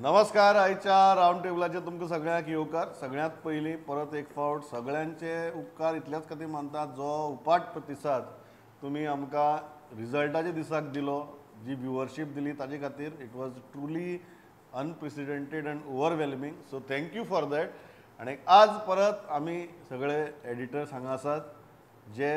नमस्कार. आयच्या रावंड टेबलाचेर तुमकां सगळ्यांक येवकार. सगळ्यांत पयलीं परत एक फावट सगळ्यांचे उपकार इतल्याच खातीर मानतात जो उपाट प्रतिसाद तुमी आमकां रिजल्टाच्या दिसाक दिलो, जी व्युवरशीप दिली ताजे खातीर. It was truly unprecedented and overwhelming, so thank you for that. आनी आज परत आमी सगळे एडिटर्स हांगा आसात जे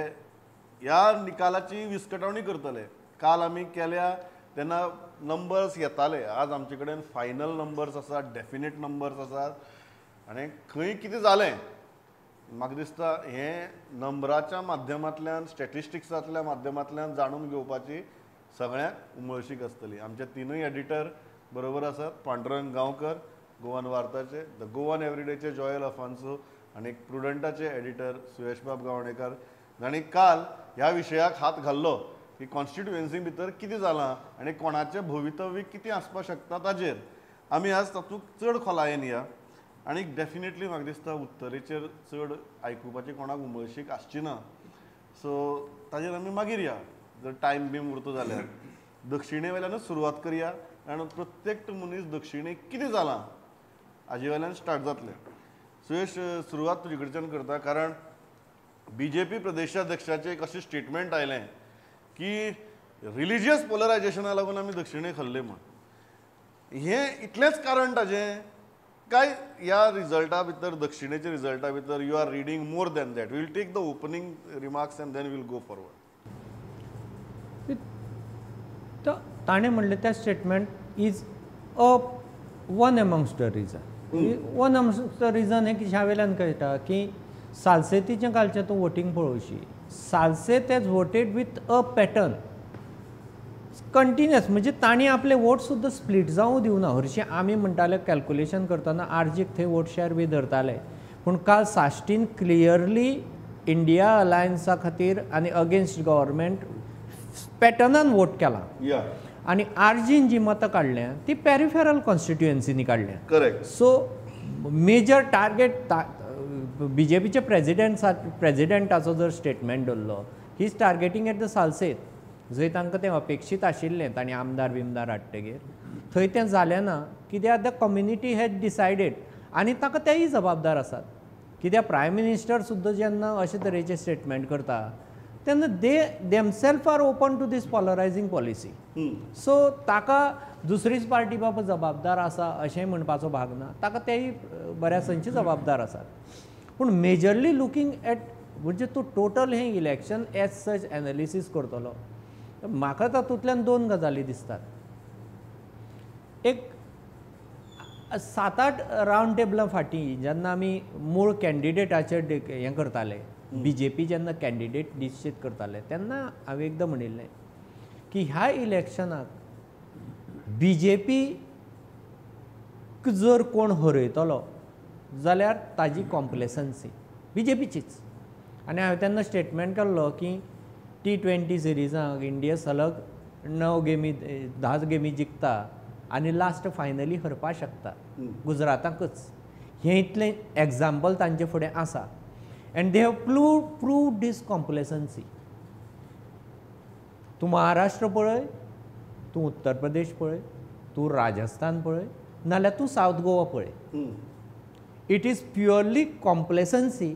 ह्या निकालाची विस्कटावणी करतले. काल आमी केल्या तेन्ना नंबर्स येताले, आज आमचे कडेन फायनल नंबर्स आसात, डेफिनेट नंबर्स आसात. आनी खंय कितें जालें म्हाका दिसता हें नंबराच्या माध्यमांतल्यान, स्टॅटिस्टिक्सांतल्या माध्यमांतल्यान जाणून घेवपाची सगळ्यांक उमळशीक आसतली. आमचे तिनूय एडिटर बरोबर आसात, पांडुरंग गांवकर गोवन वार्ताचे, the Goan एवरीडेचे जॉयल अफान्सो आनी प्रुडंटाचे एडिटर सुयशबाब गावणेकर, जांणी काल ह्या विशयाक हात घाल्लो की कॉन्स्टिट्युएन्सी भितर कितें जालां आनी कोणाचें भवितव्य कितें आसपाक शकता ताजेर आमी आज तातूंत चड खोलायेन या. आनी डेफिनेटली म्हाका दिसता उत्तरेचेर चड आयकुपाची कोणाक उमळशीक आसची ना, सो ताजेर आमी मागीर या जर टायम बी उरता जाल्यार. दक्षिणे वयल्यानूच सुरवात करया, कारण प्रत्येक मनीस दक्षिणेक कितें जालां हाजे वयल्यान स्टार्ट जातलें. सुयश, सुरवात तुजे कडच्यान करता, कारण बीजेपी प्रदेशाध्यक्षाचें एक अशें स्टेटमेंट आयलें की रिलिजियस पोलरायजेशना लागून आमी दक्षिणेक हरले म्हूण. हें इतलेंच कारण ताजें काय ह्या रिजल्टा भितर, दक्षिणेच्या रिजल्टा भितर you are reading more than that? Will take the opening remarks and then will go forward. ताणें म्हणलें त्या statement is a one amongst the reason. One amongst the reason हें कित्या वयल्यान कळटा की सालसेतीचें कालचें तूं voting पळोवशी, Salcete has voted with a pattern continuous, म्हणजे तांणी आपले वोट सुद्दां स्प्लीट जावूं दिवना. हरशीं आमी म्हणटाले कॅल्क्युलेशन करतना आरजीक थंय वोट शेअर बी धरताले, पूण काल साश्टीन क्लियरली इंडिया अलायन्सा खातीर आनी अगेन्स्ट गव्हर्मेंट पॅटर्नान वोट केला. आनी आरजीन जी मतां काडल्या ती पेरिफेरल कॉन्स्टिट्युएन्सीनी काडल्या. करेक्ट. सो मेजर टार्गेट बीजेपीचे प्रेजिडेंटाचो जर स्टेटमेंट दवरलो, he is targeting at the Salcete, जंय तांकां तें अपेक्षीत आशिल्लें तांणी आमदार बिमदार हाडटगीर थंय तें जालें ना. कित्याक the community has decided, आनी ताका तेय जबाबदार आसात. कित्याक प्रायम मिनिस्टर सुद्दां जेन्ना अशे तरेचें स्टेटमेंट करता तेन्ना they themselves are open to this polarising policy. So ताका दुसरीच पार्टी बाबा जबाबदार आसा अशें म्हणपाचो भाग ना, ताका तेय बऱ्याचशे जबाबदार आसात. पूण मेजरली लुकींग एट म्हणजे तूं टोटल हें इलेक्शन एज सच एनालिसीस करतलो, म्हाका तातूंतल्यान दोन गजाली दिसतात. एक 7-8 रावंड टेबलां फाटीं जेन्ना आमी मूळ कॅन्डिडेटाचेर हें करताले, बीजेपी जेन्ना कॅन्डिडेट निश्चीत करताले तेन्ना हांवें एकदां म्हणिल्लें की ह्या इलेक्शनाक बीजेपीक जर कोण हरयतलो जाल्यार ताजी कॉम्प्लेसन्सी बीजेपीचीच. आनी हांवें तेन्ना स्टेटमेंट केल्लो की T20 सिरिजांक इंडिया सलग 9 गेमी 10 गेमी जिखता आनी लास्ट फायनली हरपाक शकता गुजराताकच. हें इतलें एग्जाम्पल तांचे फुडें आसा. And they have proved this complacency. तूं महाराष्ट्र पळय, तूं उत्तर प्रदेश पळय, तूं राजस्थान पळय, नाल्यार तूं सावथ गोवा पळय. It is purely complacency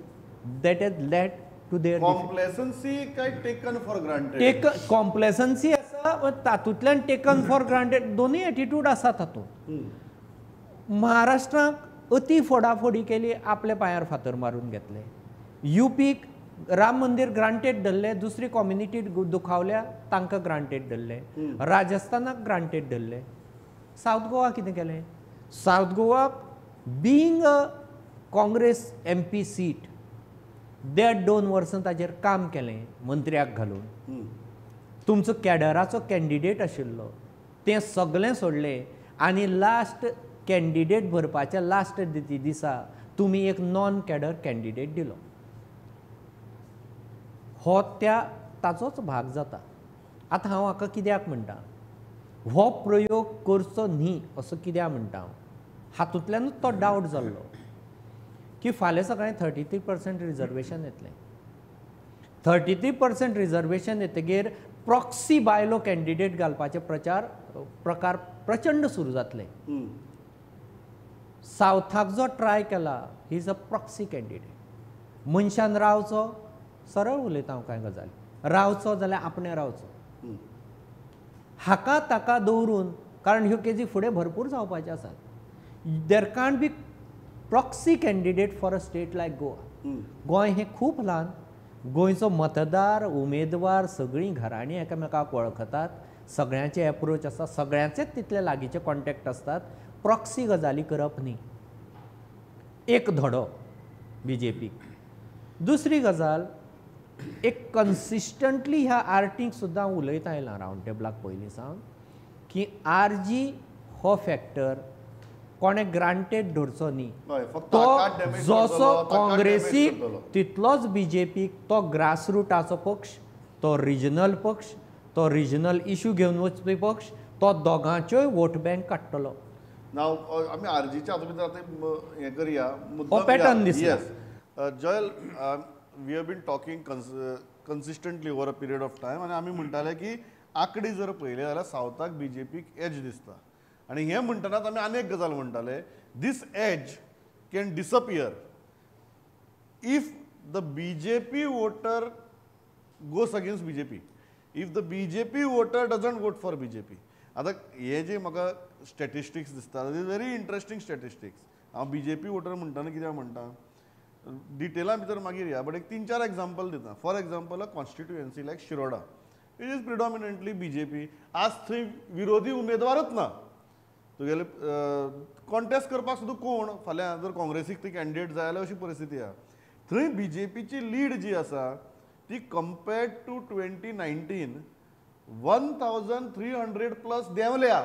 that has led to their complacency. काय टेकन फॉर ग्रांटेड? टेक कॉम्प्लेसन्सी आसा, तातूंतल्यान टेकन फॉर ग्रांटेड दोनूय एटिट्यूड आसा तातूंत. महाराष्ट्राक अती फोडाफोडी केली, आपल्या पांयार फातर मारून घेतले. युपीक राम मंदीर ग्रांटेड धरले, दुसरी कॉम्युनिटी दुखावल्या तांकां ग्रांटेड धरले, राजस्थानाक ग्रांटेड धरले. सावथ गोवा कितें केलें? सावथ गोवाक being a Congress MP seat 1.5-2 वर्सां ताजेर काम केलें मंत्र्याक घालून. तुमचो कॅडराचो कॅन्डिडेट आशिल्लो, तें सगळें सोडलें आनी लास्ट कॅन्डिडेट भरपाच्या लास्ट दिसा तुमी एक नॉन कॅडर कॅन्डिडेट दिलो. हो त्या ताचोच भाग जाता. आतां हांव हाका कित्याक म्हणटा, हो प्रयोग करचो न्ही असो कित्याक म्हणटा हांव, हातूंतल्यानूच तो डावट जाल्लो की फाल्यां सकाळीं 33% रिजर्वेशन येतलें. 33% रिजर्वेशन येतगीर प्रॉक्सी बायलो कॅन्डिडेट घालपाचे प्रकार प्रचंड सुरू जातले. सावथाक जो ट्राय केला he is a proxy candidate. मनशान रावचो, सरळ उलयता हांव कांय गजाली, रावचो जाल्यार आपणें रावचो, हाका ताका दवरून, कारण ह्यो केजी फुडें भरपूर जावपाच्यो आसात. There can't be proxy candidate for a state like Goa. Goa हें खूब ल्हान, गोंयचो मतदार उमेदवार सगळीं घराणीं एकामेकाक वळखतात, सगळ्यांचे एप्रोच आसा, सगळ्यांचेच तितले लागींचे कॉन्टेक्ट आसतात. प्रॉक्सी गजाली करप न्ही, एक धडो बी जे पीक. दुसरी गजाल, एक कन्सिस्टंटली ह्या आर्टीक सुद्दां उलयता आयलां रावंड टेबलाक पयलीं सावन की आर जी हो फॅक्टर कोणें ग्रांटेड धरचो न्ही. तो जसो काँग्रेसीक तितलोच बी जे पीक, तो ग्रासरुटाचो पक्ष, तो रिजनल पक्ष, तो रिजनल इशू घेवन वचपी पक्ष, तो दोगांच्योय वोट बँक काडटलो. नाव आमी आरजीच्या हातूंत भितर आतां हें करया, हो पॅटर्न दिसता. Joel, we have been talking consistently over a period of time आनी आमी म्हणटाले की आंकडे जर पळयले जाल्यार सावथाक बी जे पीक एज दिसता. आनी हें म्हणटनाच आमी आनी एक गजाल म्हणटाले, this edge can disappear if the B J P voter goes against B J P, if the B J P voter doesn't vote for B J P. आतां हे जे म्हाका स्टॅटिस्टिक्स दिसता, is very interesting statistics. हांव B J P water म्हणटना कित्याक म्हणटा, डिटेला भितर मागीर या, बट एक 3-4 एग्जाम्पल दिता. For example, a constituency like Shiroda, it is predominantly B J P. आज थंय विरोधी उमेदवारच ना, तुगेले कॉन्टेस्ट करपाक सुद्दां कोण, फाल्यां जर काँग्रेसीक ती कॅन्डिडेट जाय जाल्यार अशी परिस्थिती आहा. थंय बी जे पीची लीड जी आसा ती compared to 2019 1300 plus देंवल्या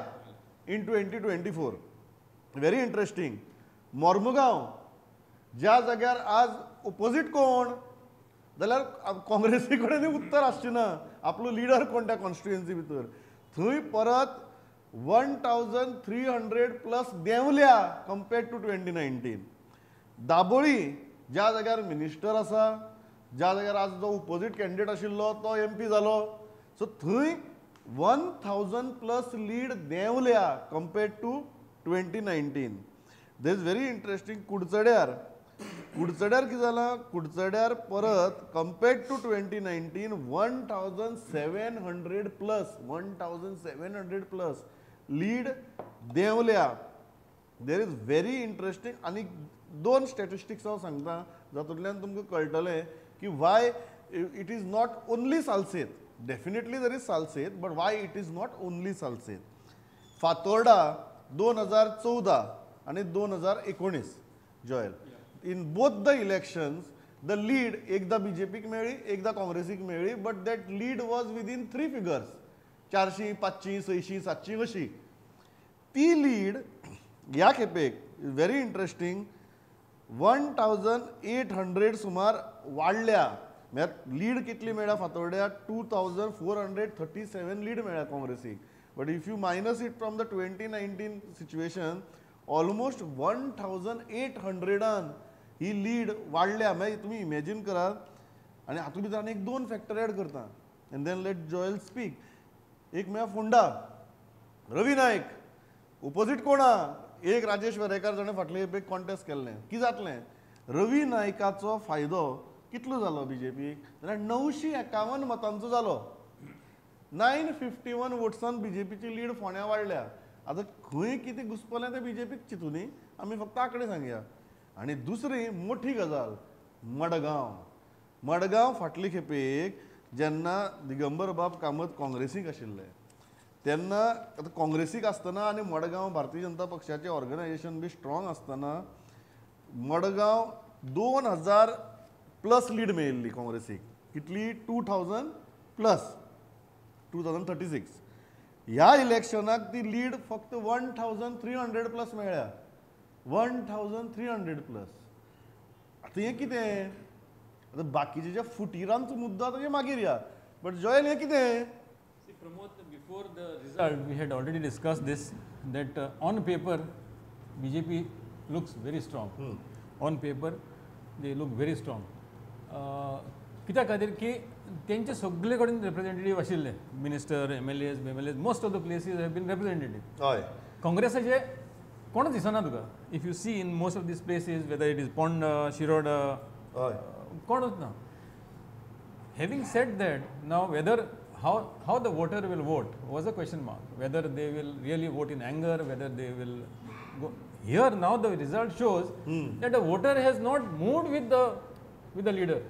in 2024. Very interesting. Mormugao ज्या जाग्यार आज ओपोजीट कोण जाल्यार काँग्रेसी कडेन उत्तर आसचें ना, आपलो लिडर कोण त्या कॉन्स्टिट्युएन्सी भितर, थंय परत 1300 प्लस देंवल्या कंपेर्ड टू 2019. दाबोळी ज्या जाग्यार मिनिस्टर आसा, ज्या जाग्यार आज जो ओपोजीट कॅन्डिडेट आशिल्लो तो एम पी जालो, सो थंय 1000 प्लस लीड देंवल्या compared to 2019. This is very interesting. कुडचड्यार, कुडचड्यार कितें जालां, कुडचड्यार परत compared to 2019 1700 plus, 1700 plus lead देंवल्या. There is very interesting. आनी दोन स्टॅटिस्टिक्स हांव सांगता जातूंतल्यान तुमकां कळटलें की why it is not only Salcete. Definitely there is Salcete, but why it is not only Salcete. Fatorda 2014 आनी 2019, Joel, in both the elections the lead एकदा B J पीक मेळ्ळी, एकदा काँग्रेसीक मेळ्ळी, but that lead was within 3 figures, 400, 500, 600, 700 अशी ती lead. ह्या खेपेक very interesting 1800 सुमार वाडल्या. म्हळ्यार लीड कितली मेळ्ळ्या फातोर्ड्या, 2437 लीड मेळ्ळ्या काँग्रेसीक. But if you minus it from the 2019 situation, almost 1800 he lead वाडल्या. मागीर तुमी इमॅजीन करात. आनी हातूंत भितर आनी एक 2 फॅक्टर एड करता and then let Joel speak. एक म्हळ्यार फोंडा, रवी नायक ओपोजीट कोण आहा, एक राजेश वेरेकार जाणें फाटले खेपेक कॉन्टेस्ट केल्लें, कितें जातलें, रवी नायकाचो फायदो कितलो जालो बी जे पीक जाल्यार 951 मतांचो जालो. 951 वोट्सान बी जे पीची लीड फोंड्या वाडल्या. आतां खंय कितें घुसपलें तें बी जे पीक चिंतुनी, आमी फक्त आंकडे सांगया. आनी दुसरी मोठी गजाल, मडगांव. मडगांव फाटले खेपेक जेन्ना दिगंबर बाब कामत काँग्रेसीक आशिल्ले तेन्ना, आतां काँग्रेसीक आसतना आनी Madgaon Bharatiya Janata पक्षाचें organisation be strong आसतना मडगांव 2000 प्लस लीड मेळिल्ली काँग्रेसीक. कितली, 2000 प्लस, 2036. ह्या इलेक्शनाक ती लीड फक्त 1300 प्लस मेळ्ळ्या, 1300 प्लस. आतां हें कितें, आतां बाकीचे जे फुटिरांचो मुद्दो आतां मागीर या, बट जॉयल हें कितें? Pramod, before the result we had already discussed this, that on paper BJP looks very strong. On paper they look very strong. कित्या खातीर की तेंचे सगळे कडेन रिप्रेझेंटेटीव आशिल्ले, minister, M L As, M L As, most of the places have been representative. हय, काँग्रेसाचे कोणच दिसना तुका. If you see in most of these places, whether it is Ponda, Shiroda, कोणच ना. Having said that, now whether how the voter will vote was a question mark. Whether they will really vote in anger, whether they will go. Here now the result shows that the voter has not moved with the leader.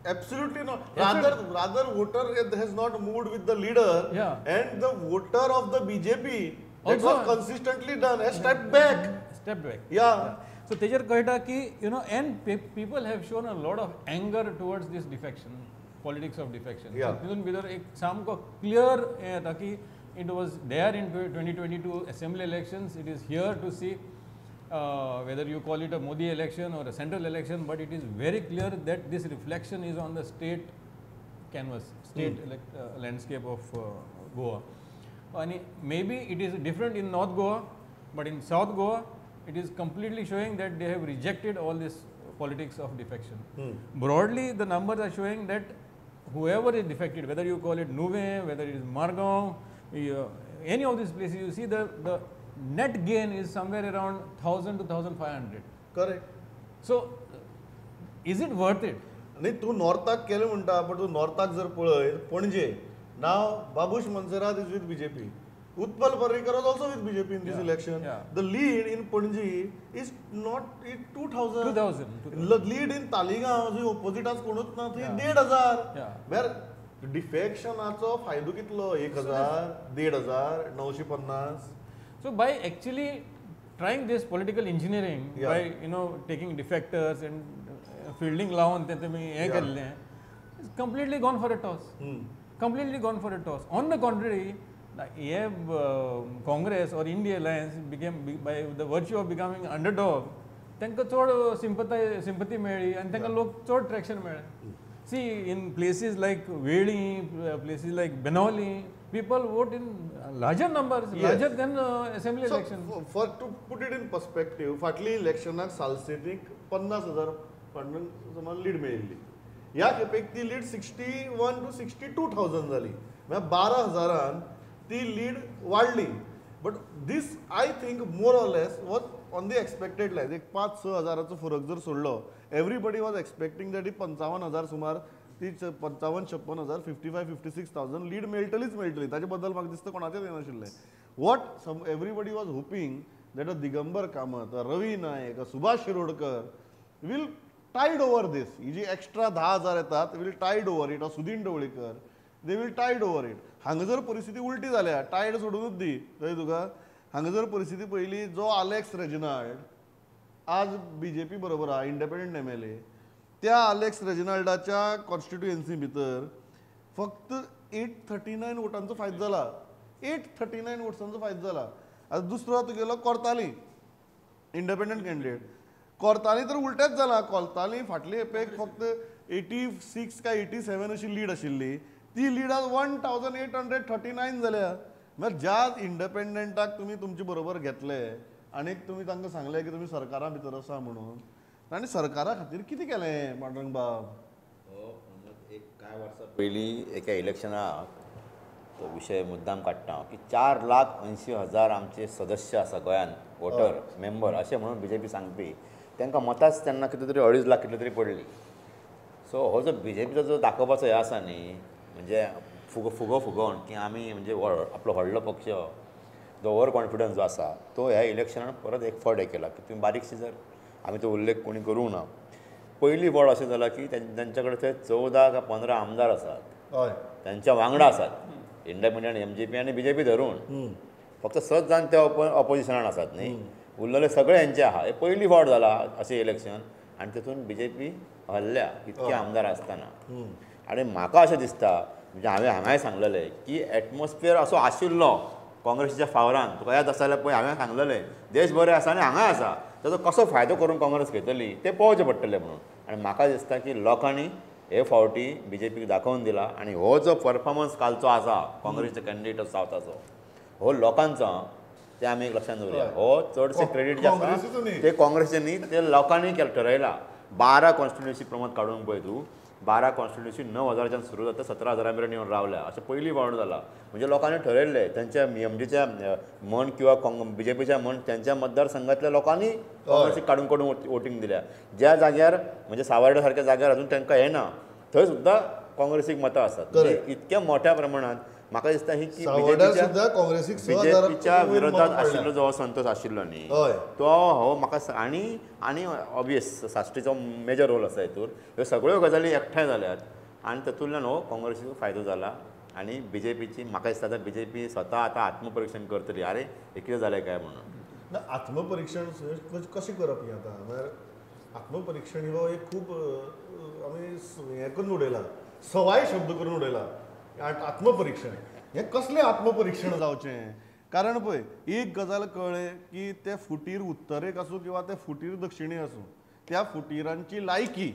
Absolutely not. Rather voter has not moved with the leader. Yeah. And the voter of the BJP that also was consistently done has stepped back. Stepped back. Yeah. So तेजेर कळटा की you know, and people have shown a lot of anger towards this defection, politics of defection. Yeah. So तितून भितर एक सामको clear हें येता की it was there in 2022 assembly elections. It is here to see whether you call it a Modi election or a central election, but it is very clear that this reflection is on the state canvas, state landscape of Goa. And maybe it is different in North Goa, but in South Goa, it is completely showing that they have rejected all this politics of defection. Broadly, the numbers are showing that whoever is defected, whether you call it Nuvem, whether it is Margao, any of these places, you see the net gain is somewhere around 1,000 to 1,500. Correct. So, is it worth it? नाही तू नॉर्थाक केलें म्हणटा, पण तूं नॉर्थाक जर पळय Panaji, now Babush Monserrate is with BJP, Utpal Parrikar was also with BJP in this election. Yeah. The lead in Panaji is not 2,000. 2,000. Lead in Taleigao जो opposite आज कोणूच ना थंय 1,500. वेर डिफेक्शनाचो फायदो कितलो? 1,000, 1,500, 950. So by actually trying this political engineering, by you know taking defectors and fielding लावन ते तुमी हें केल्लें, it's completely gone for a toss. Completely gone for a toss. On the contrary, हे Congress or India Alliance became by the virtue of becoming underdog, तांकां चड sympathy मेळ्ळी आनी तांकां लोक चड ट्रॅक्शन मेळ्ळें. See, in places like Veli, places like Benaulim, people vote in larger numbers, larger than assembly elections. For to put it in perspective, फाटली इलेक्शनाक सालसेतीक 50,000 पांडन सुमार लीड मेळिल्ली. ह्या खेपेक ती लीड 61 to 62,000 जाली. म्हळ्यार 12,000 ती लीड वाडली. But this I think more or less was on the expected line. एक 5-6 हजाराचो फरक जर सोडलो, everybody was expecting that he 55,000 सुमार, ती 55-56,000 55-56,000 लीड मेळटलीच मेळटली. ताचे बद्दल म्हाका दिसता कोणाचेच येनाशिल्लें. What some everybody was hoping that a Digambar Kamat, a Ravi Naik, a Subhash Shirodkar will tide over this. He ji extra 10,000 येतात will tide over it. Sudin Dhavalikar, they will tide over it. हांगा जर परिस्थिती उलटी जाल्या, tied सोडूनच दी कळ्ळें तुका. हांगा जर परिस्थिती पळयली, जो आलेक्स रेजिनाल्ड आज बीजेपी बरोबर आहा, इंडिपेंडंट MLA, त्या आलेक्स रेजिनाल्डाच्या कॉन्स्टिट्युएन्सी भितर फक्त 839 वोटांचो फायदो जाला. 839 वोट्सांचो फायदो जाला. आतां दुसरो तुगेलो कोर्ताली, इंडिपेंडंट कॅन्डिडेट. कोर्ताली तर उलटेच जाला. कोर्ताली फाटली खेपेक फक्त 86 काय 87 अशी लीड आशिल्ली, ती लीड आज 1,839 जाल्या. म्हळ्यार ज्या इंडिपेंडंटाक तुमी तुमचे बरोबर घेतले आनी तुमी तांकां सांगलें की तुमी सरकारा भितर आसा म्हणून, तांणी सरकारा खातीर कितें केलें पांडुरंग बाब? एक कांय वर्सां पयलीं एका इलेक्शनाक तो विशय मुद्दाम काडटा की 4,80,000 आमचे सदस्य आसा गोंयांत, वोटर मेंबर अशें म्हणून बीजेपी सांगपी, तांकां मतांच तेन्ना कितें तरी 2.5 लाख कितले तरी पडली. सो हो जो बीजेपीचो जो दाखोवपाचो हें आसा न्ही, म्हणजे फुगो फुगो फुगोवन की आमी म्हणजे आपलो व्हडलो पक्ष जो ओवर कॉन्फिडन्स जो आसा तो ह्या इलेक्शनान परत एक फावट हें केला की तुमी बारीकशी जर आमी तो उल्लेख कोणी करूंक ना. पयली फावट अशें जालां की तांच्या कडेन थंय 14 काय 15 आमदार आसात, तांच्या वांगडा आसात इंडिपेंडंट MGP आनी बीजेपी धरून, फक्त 6 जाण ते ऑपोजिशनान आसात न्ही, उरलेले सगळे हेंचे आहा. हे पयली फावट जाला अशें इलेक्शन आनी तितून बीजेपी हरल्या इतके आमदार आसतना. आनी म्हाका अशें दिसता, म्हणजे हांवें हांगाय सांगलेलें की एटमॉस्फियर असो आशिल्लो काँग्रेसीच्या फावरान, तुका याद आसा जाल्यार पळय हांवें सांगलेलें देश बरें आसा आनी हांगाय आसा, ताचो कसो फायदो करून काँग्रेस घेतली तें पळोवचें पडटलें म्हणून. आनी म्हाका दिसता की लोकांनी हे फावटी बीजेपीक दाखोवन दिला आनी हो जो परफॉर्मन्स कालचो आसा काँग्रेसच्या कॅन्डिडेट सावथाचो, हो लोकांचो, ते आमी एक लक्षांत दवरुया. हो चडशे क्रेडीट जे आसा ते काँग्रेसीचे न्ही, ते लोकांनी ठरयला. 12 कॉन्स्टिट्युएन्सी प्रमाण काडून पळय तूं, 12 कॉन्स्टिट्युन्सी 9,000च्यान सुरू जाता 17,000 मेरेन येवन रावल्या अशें पयली फावट जाला. म्हणजे लोकांनी ठरयल्लें तेंच्या एमजीच्या म्हण किंवा बीजेपीच्या म्हण तेंच्या मतदारसंघातल्या लोकांनी काँग्रेसीक काडून काडून वोटींग दिल्या. ज्या जाग्यार म्हणजे सावर्डे सारक्या जाग्यार अजून तांकां येना थंय सुद्दां काँग्रेसीक मतां आसात. इतक्या मोठ्या प्रमाणात म्हाका दिसता ही की बीजेपीच्या विरोधात आशिल्लो जो असंतोष आशिल्लो न्ही तो हो म्हाका आनी आनी ऑबियस साश्टीचो मेजर रोल आसा हितूर. ह्यो सगळ्यो गजाली एकठांय जाल्यात आनी तातूंतल्यान हो काँग्रेसीचो फायदो जाला आनी बीजेपीची म्हाका दिसता आतां बीजेपी स्वता आतां आत्मपरिक्षण करतली, आरे हे कितें जालें काय म्हणून. ना आत्मपरिक्षण कशें करप हें आतां? म्हळ्यार आत्मपरिक्षण हो एक खूब आमी हें करून उडयला, सवाय शब्द करून उडयला आत्मपरिक्षण. हें कसलें आत्मपरिक्षण जावचें? कारण पळय एक गजाल कळ्ळें की ते फुटीर उत्तरेक आसूं किंवा ते फुटीर दक्षिणेक आसूं त्या फुटिरांची लायकी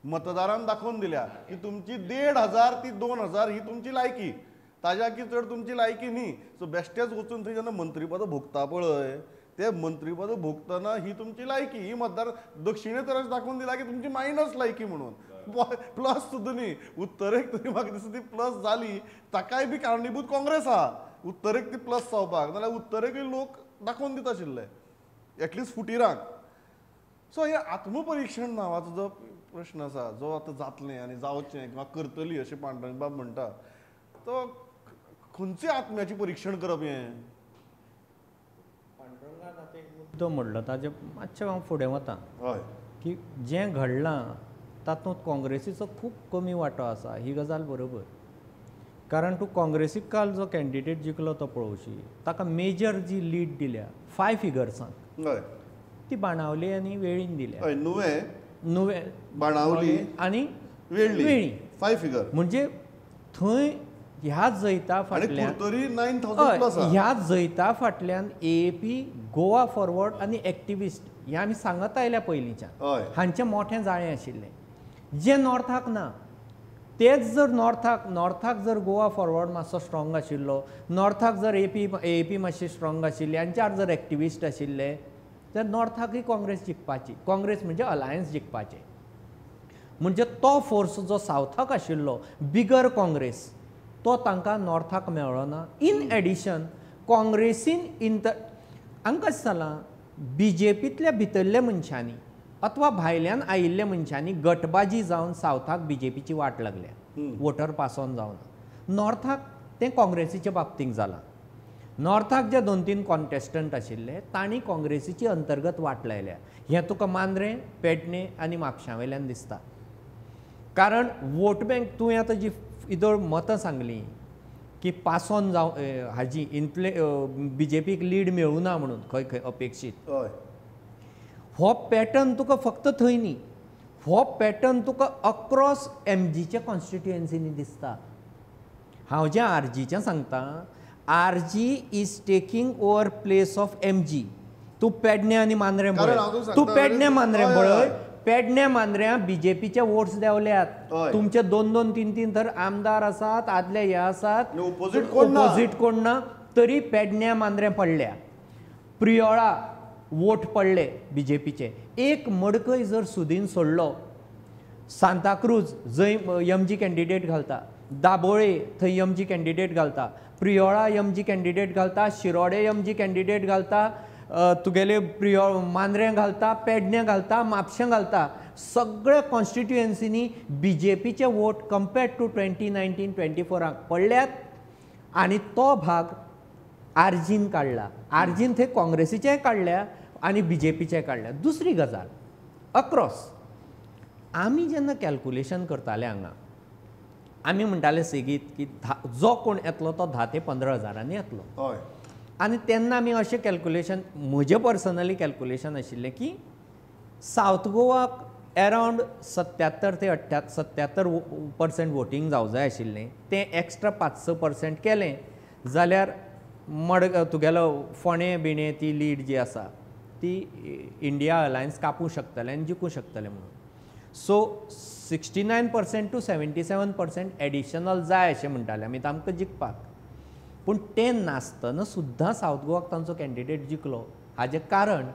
मतदारान दाखोवन दिल्या की तुमची 1,500 ती 2,000 ही तुमची लायकी, ताज्या की चड तुमची लायकी न्ही. सो बेश्टेच वचून थंय जेन्ना मंत्रीपद भोगता पळय ते मंत्रीपद भोगतना ही तुमची लायकी, ही मतदार दक्षिणे तर दाखोवन दिला की तुमची मायनस लायकी म्हणून, प्लस सुद्दां न्ही. उत्तरेक तरी म्हाका दिसता ती प्लस जाली ताकाय बी कारणीभूत काँग्रेस आहा उत्तरेक ती प्लस जावपाक, नाल्यार उत्तरेकूय लोक दाखोवन दिता आशिल्ले एटलिस्ट फुटिरांक. सो हे आत्मपरिक्षण नांवाचो जो प्रश्न आसा जो आतां जातलें आनी जावचें किंवा करतली अशें पांडुरंग बाब म्हणटा, तो खंयचें आत्म्याचें परिक्षण करप हें? पांडुरंगान आतां एक मुद्दो म्हणलो ताजे मातशें हांव फुडें वता. हय, की जें घडलां तातूंत काँग्रेसीचो खूब कमी वांटो आसा ही गजाल बरोबर. कारण तूं काँग्रेसीक काल जो कॅन्डिडेट जिखलो तो पळोवशी ताका मेजर जी लीड दिल्या 5 फिगर्सांक ती बाणावली आनी वेळीन दिल्या. नुवें नुवें बाणावली आनी वेळ्ळी 5 फिगर म्हणजे थंय ह्या जैता फाटल्यान 9,000 ह्या जैता फाटल्यान एएपी, गोवा फॉरवर्ड आनी एक्टिविस्ट हे आमी सांगत आयल्या पयलींच्यान हांचें मोठें जाळें आशिल्लें जें नॉर्थाक ना. तेच जर नॉर्थाक जर गोवा फॉरवर्ड मातसो स्ट्रॉंग आशिल्लो, नॉर्थाक जर एएपी मातशी स्ट्रॉंग आशिल्ली आनी चार जर एक्टिविस्ट आशिल्ले तर नॉर्थाकय काँग्रेस जिखपाची, काँग्रेस म्हणजे अलायन्स जिखपाचें. म्हणजे तो फोर्स जो सावथाक आशिल्लो बिगर काँग्रेस तो तांकां नॉर्थाक मेळ्ळो ना. इन एडिशन काँग्रेसीन हांगा कशें जालां बीजेपींतल्या भितरल्या मनशांनी अथवा भायल्यान आयिल्ल्या मनशांनी गटबाजी जावन सावथाक बीजेपीची वाट लागल्या, वोटर पास ऑन जावन. नॉर्थाक तें काँग्रेसीच्या बाबतींत जालां. नॉर्थाक जे 2-3 कॉन्टेस्टंट आशिल्ले तांणी काँग्रेसीची अंतर्गत वाट लायल्या. हें तुका मांद्रें, पेडणे आनी म्हापशां वयल्यान दिसता. कारण वोट बँक तुवें आतां जी इदोळ मतां सांगलीं की पास ऑन जावं हाजी इन्फ्ले बीजेपीक लीड मेळूं ना म्हणून खंय खंय अपेक्षीत, हो पॅटर्न तुका फक्त थंय न्ही, हो पॅटर्न तुका अक्रॉस एमजीच्या कॉन्स्टिट्युएन्सीनी दिसता. हांव जें आरजीचें सांगता, RG is taking over place of MG. तूं पेडणे आनी मांद्रें पळय, तूं पेडणे मांद्रें पळय, पेडणे मांद्र्यां बीजेपीचे वोट्स देंवल्यात. तुमचे 2-2, 3-3 तर आमदार आसात, आदले हे आसात, ओपोजीट कोण ना, तरी पेडण्या मांद्रें पडल्या. प्रियोळा वोट पडले बीजेपीचे. एक मडकय जर सुदीन सोडलो, सांताक्रूज जंय एमजी कॅन्डिडेट घालता, दाबोळे थंय एमजी कॅन्डिडेट घालता, प्रियोळा एमजी कॅन्डिडेट घालता, शिरोडे एमजी कॅन्डिडेट घालता, तुगेले प्रियोळ मांद्रें घालता, पेडणे घालता, म्हापशें घालता. सगळ्या कॉन्स्टिट्युएन्सीनी बीजेपीचे वोट कंपेर्ड टू 2019-24 पडल्यात आनी तो भाग आरजीन काडला. आरजीन थंय काँग्रेसीचेय काडल्या आनी बीजेपीचेय काडल्या. दुसरी गजाल अक्रॉस आमी जेन्ना कॅल्कुलेशन करताले हांगा आमी म्हणटाले सेगीत की जो कोण येतलो तो 10 ते 15 हजारांनी येतलो. आनी तेन्ना आमी अशें कॅल्कुलेशन, म्हजें पर्सनली कॅल्कुलेशन आशिल्लें की सावथ गोवाक एरावंड 77 ते 77% वोटींग जावं जाय आशिल्लें, तें एक्स्ट्रा 5-6% केलें जाल्यार तुगेलो फोंडें बिणें ती लीड जी आसा ती इंडिया अलायन्स कापूं शकतलें आनी जिखूं शकतलें म्हणून. सो 69% टू 77% एडिशनल जाय अशें म्हणटाले आमी तांकां जिखपाक. पूण तें नासतना सुद्दां सावथ गोवाक तांचो कॅन्डिडेट जिखलो. हाजें कारण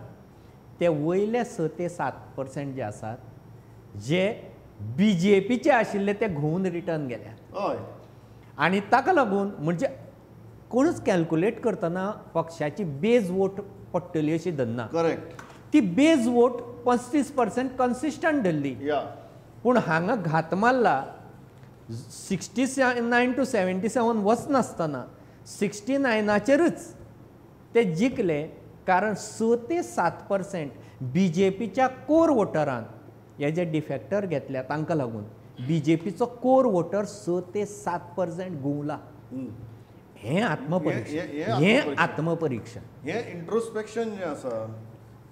ते वयले 6 ते 7% जे आसात जे बीजेपीचे आशिल्ले ते घुंवून रिटर्न गेल्या. हय, आनी ताका लागून म्हणजे कोणूच कॅल्कुलेट करतना पक्षाची बेज वोट पडटली अशी धरना. करेक्ट. ती बेज वोट 35% कन्सिस्टंट धरली, पूण हांगा घात मारला 69 to 77 वचनासतना 69चेरच ते जिखले, कारण 6 ते 7% बीजेपीच्या कोर वोटरान हे जे डिफेक्टर घेतल्या तांकां लागून बीजेपीचो कोर वोटर 6 ते 7% घुंवला. हें आत्मपरीक्षण, हें आत्मपरीक्षण, हें इंट्रोस्पेक्शन जें आसा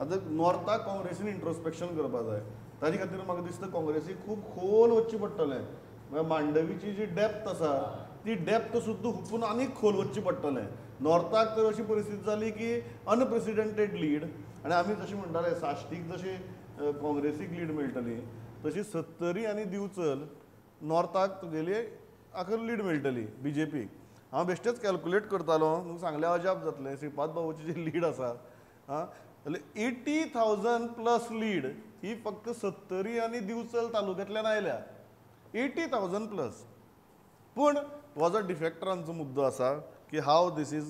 आतां नॉर्थाक काँग्रेसीन इंट्रोस्पेक्शन करपा जाय. ताजे खातीर म्हाका दिसता काँग्रेसीक खूब खोल वचचें पडटलें. म्हळ्यार मांडवीची जी डेप्थ आसा ती डेप्थ सुद्दां हुपून आनीक खोल वचचें पडटलें. नॉर्थाक तर अशी परिस्थिती जाली की अनप्रेसिडेंटेड लीड, आनी आमी जशें म्हणटाले साश्टीक जशें काँग्रेसीक लीड मेळटली तशी सत्तरी आनी दिवचल नॉर्थाक तुगेली आखर लीड मेळटली बीजेपीक. हांव बेश्टेच कॅल्कुलेट करतालो, तुमकां सांगल्यार अजाप जातलें. श्रीपाद बाबूची जी लीड आसा आं जाल्यार 80,000 प्लस लीड ही फक्त सत्तरी आनी दिवचल तालुक्यांतल्यान आयल्या, 80,000 प्लस. पूण हो जो डिफेक्टरांचो मुद्दो आसा की how this is,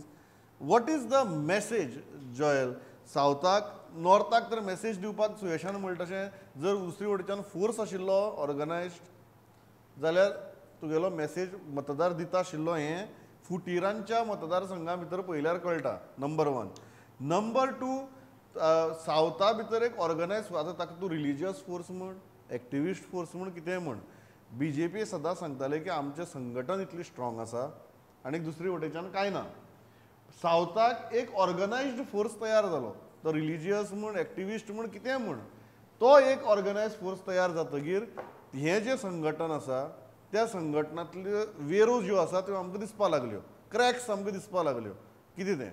what is the message Joel सावथाक नॉर्थाक तर मॅसेज दिवपाक सुयेशान म्हणटा तशें जर दुसरी वटेच्यान फोर्स आशिल्लो ऑर्गनायज्ड जाल्यार तुगेलो मॅसेज मतदार दिता आशिल्लो हें फुटिरांच्या मतदारसंघा भितर पळयल्यार कळटा. नंबर 1. नंबर 2, सावथा भितर एक ऑर्गनायज, आतां ताका तूं रिलिजियस फोर्स म्हण, एक्टिविस्ट फोर्स म्हण, कितेंय म्हण, बीजेपी सदां सांगताले की आमचें संघटन इतलें स्ट्रॉंग आसा आनी दुसरी वटेच्यान कांय ना. सावथाक एक ऑर्गनायज्ड फोर्स तयार जालो, तो रिलिजियस म्हण, एक्टिविस्ट म्हण, कितेंय म्हण, तो एक ऑर्गनायज फोर्स तयार जातकीर हें जें संघटन आसा त्या संघटनांतल्यो वेरो ज्यो आसा त्यो आमकां दिसपाक लागल्यो, क्रॅक्स आमकां दिसपाक लागल्यो. कितें तें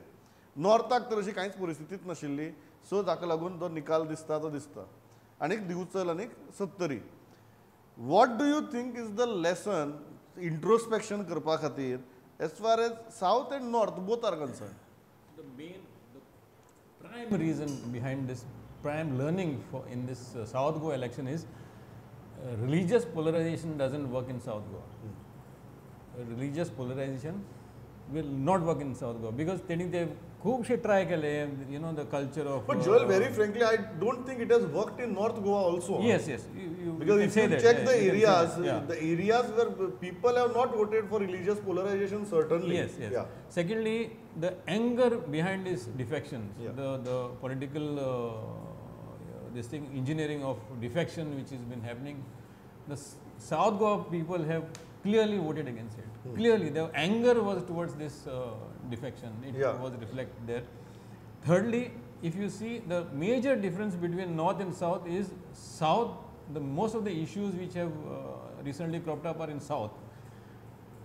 नॉर्थाक तर अशी कांयच परिस्थितीच नाशिल्ली. सो ताका लागून तो निकाल दिसता तो दिसता. आनीक दिवचल आनीक Sattari. What do you think is the lesson introspection करपा खातीर as far as south and north both are concern? The main, the prime reason behind this, prime learning for in this South Goa election is religious polarization doesn't work in South Goa. Religious polarization will not work in South Goa because तेणी ते खूबशे try केले, you know, the culture of. But Joel, very frankly, I don't think it has worked in North Goa also. Yes, yes. You because you if you that, check yeah, the areas, yeah. the areas where people have not voted for religious polarization, certainly. Yes, yes. Yeah. Secondly, the anger behind these defections, yeah. the political this thing, engineering of defection which has been happening, the South Goa people have clearly voted against it. Clearly, the anger was towards this defection. It yeah. was reflected there. Thirdly, if you see, the major difference between North and South is South, the most of the issues which have recently cropped up are in South.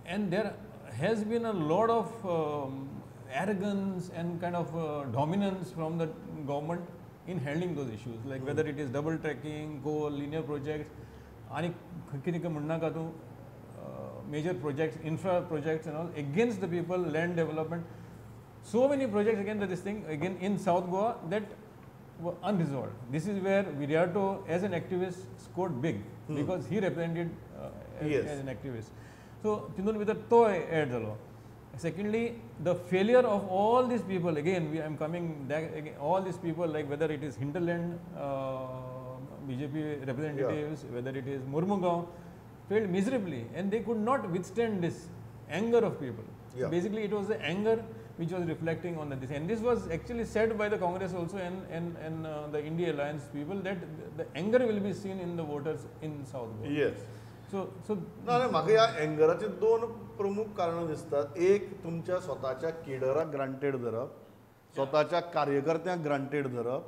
And there has been a lot of arrogance and kind of dominance from the government in handling those issues, like whether it is double tracking, coal, linear projects, ani कितें म्हणनाका तूं, major projects, infra projects and all against the people, land development, so many projects against this thing again in South Goa that were unresolved. This is where Viriato as an activist scored big because he represented yes. as an activist. So tinun भितर तो add जालो. Secondly, the failure of all these people, again I am coming back again, all these people, like whether it is hinterland BJP representatives, yeah. whether it is Murmugao, failed miserably and they could not withstand this anger of people. Yeah. Basically, it was the anger which was reflecting on this, and this was actually said by the Congress also and the India Alliance people that the anger will be seen in the voters in South Goa. Yes. So, so ना म्हाका ह्या एंगराचे दोन प्रमुख कारणां दिसतात. एक, तुमच्या स्वताच्या केडराक ग्रांटेड धरप, स्वताच्या कार्यकर्त्यांक ग्रांटेड धरप,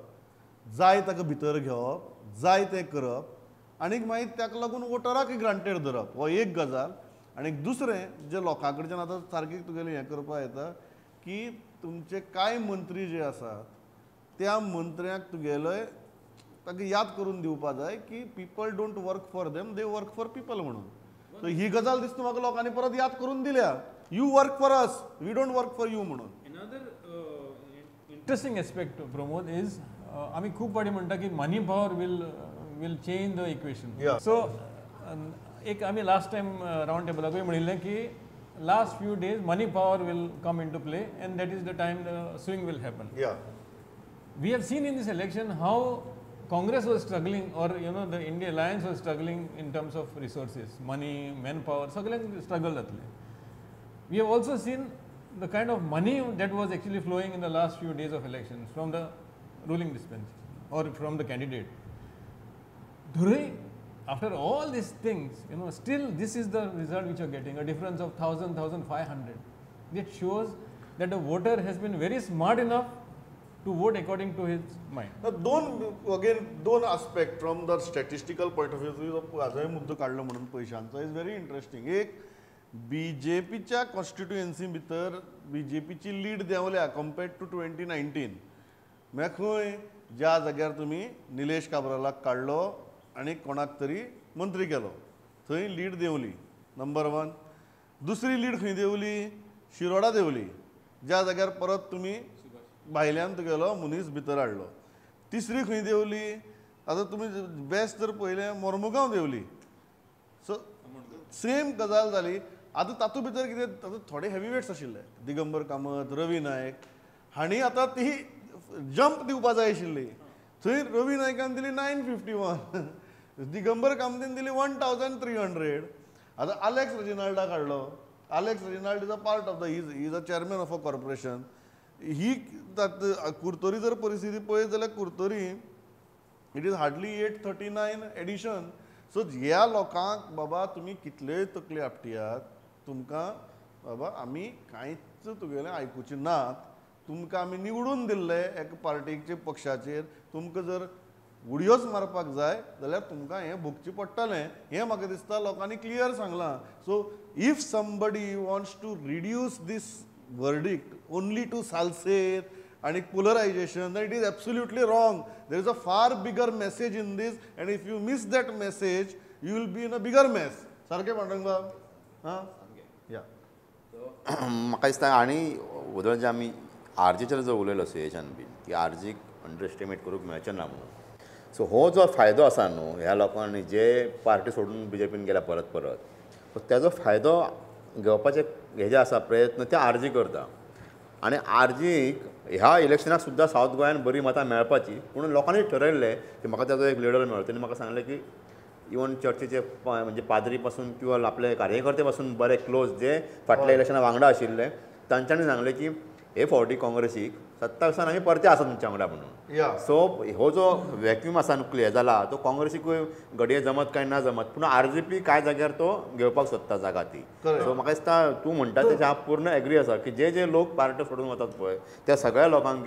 जाय ताका भितर घेवप, जाय तें करप, आनीक मागीर ताका लागून वोटराकय ग्रांटेड धरप, हो एक गजाल. आनी दुसरें जे लोकां कडच्यान आतां सारकें तुगेलें हें करपाक येता की तुमचे कांय मंत्री जे आसात त्या मंत्र्यांक तुगेले ताका याद करून दिवपा जाय की people don't work for them, they work for people म्हणून. सो ही गजाल दिसता म्हाका लोकांनी परत याद करून दिल्या, you work for us, we don't work for you म्हणून. Another interesting aspect Pramod is आमी खूब फावटी म्हणटा की money power will change the equation. Yeah. So एक आमी लास्ट टायम रावंड टेबलाकूय म्हणिल्लें की last few days money power will come into play and that is the time the swing will happen. We have seen in this election how Congress was struggling, or you know the India Alliance was struggling in terms of resources, money, manpower, सगळ्यांक struggle जातले. We have also seen the kind of money that was actually flowing in the last few days of elections from the ruling dispensation or from the candidate. Dhurai, after all these things, you know, still this is the result which you are getting, a difference of 1000, 1500. It shows that the voter has been very smart enough to vote according to his mind. Now, दोन aspect from the statistical point of view, हाजोय मुद्दो काडलो म्हणून पयशांचो is very interesting. एक, बीजेपीच्या constituency भितर बीजेपीची lead देंवल्या compared two 2019. म्हळ्यार खंय ज्या जाग्यार तुमी निलेश काब्रालाक काडलो आनी कोणाक तरी मंत्री केलो थंय लीड देंवली, नंबर वन. दुसरी लीड खंय देंवली? शिरोडा देंवली, ज्या जाग्यार परत तुमी भायल्यान तुगेलो मनीस भितर हाडलो. तिसरी खंय देंवली? आतां तुमी बेस्ट जर पळयलें मोर्मुगांव देंवली. सो सेम गजाल जाली. आतां तातूंत भितर कितें, आतां थोडे हेवी वेट्स आशिल्ले, दिगंबर कामत, रवी नायक हांणी आतां ती जंप दिवपा जाय आशिल्ली. थंय रवी नायकान दिली 951, दिगंबर कामतीन दिली 1300. आतां आलेक्स रेजिनाल्डा काडलो. Alex Reginald is a part of the, is a chairman of a corporation. ही कुर्तोरी जर परिस्थिती पळयत जाल्यार Curtorim it is hardly 839 addition. So ह्या लोकांक बाबा तुमी कितलेय तकली आपटियात, तुमकां बाबा आमी कांयच तुगेलें आयकुचें नात. तुमकां आमी निवडून दिल्ले एका पार्टीचे पक्षाचेर, तुमकां जर उडयोच मारपाक जाय जाल्यार तुमकां हें भोगचें पडटलें, हें म्हाका दिसता लोकांनी क्लियर सांगलां. So if somebody wants to reduce this verdict only to Salcete and polarization, then it is absolutely wrong. There is a far bigger message in this, and if you miss that message, you will be in a bigger mess. सारकें पांडुरंग बाब? हां, या. म्हाका दिसता आनी वदळ जे आमी आरजीचेर जो उलयलो सुयेशान बीन की आरजीक अंडर एस्टिमेट करूंक मेळचें ना म्हणून. सो हो जो फायदो आसा न्हू ह्या लोकांनी जे पार्टी सोडून बीजेपीन गेल्या परत परत, सो तेजो फायदो घेवपाचे हे जे आसा प्रयत्न ते आरजी करता. आनी आरजीक ह्या इलेक्शनाक सुद्दां सावथ गोंयान बरी मतां मेळपाची, पूण लोकांनी ठरयल्लें की म्हाका ताजो एक लिडर मेळ्ळो. तेणी म्हाका सांगलें की इवन चर्चीचे म्हणजे पाद्री पासून किंवा आपले कार्यकर्ते पासून बरे क्लोज जे फाटल्या इलेक्शना वांगडा आशिल्ले तांच्यांनी सांगलें की हे फावटी काँग्रेसीक 27 आमी परते आसा तुमच्या वांगडा म्हणून. सो हो जो वॅक्यूम आसा न्हू क्लियर जाला तो काँग्रेसीकूय घडये जमत काय ना जमत, पूण आरजीपी कांय जाग्यार तो घेवपाक सोदता जागा ती. सो म्हाका दिसता तूं म्हणटा तेजें हांव पूर्ण एग्री आसा की जे जे लोक पार्टी सोडून वतात पळय त्या सगळ्या लोकांक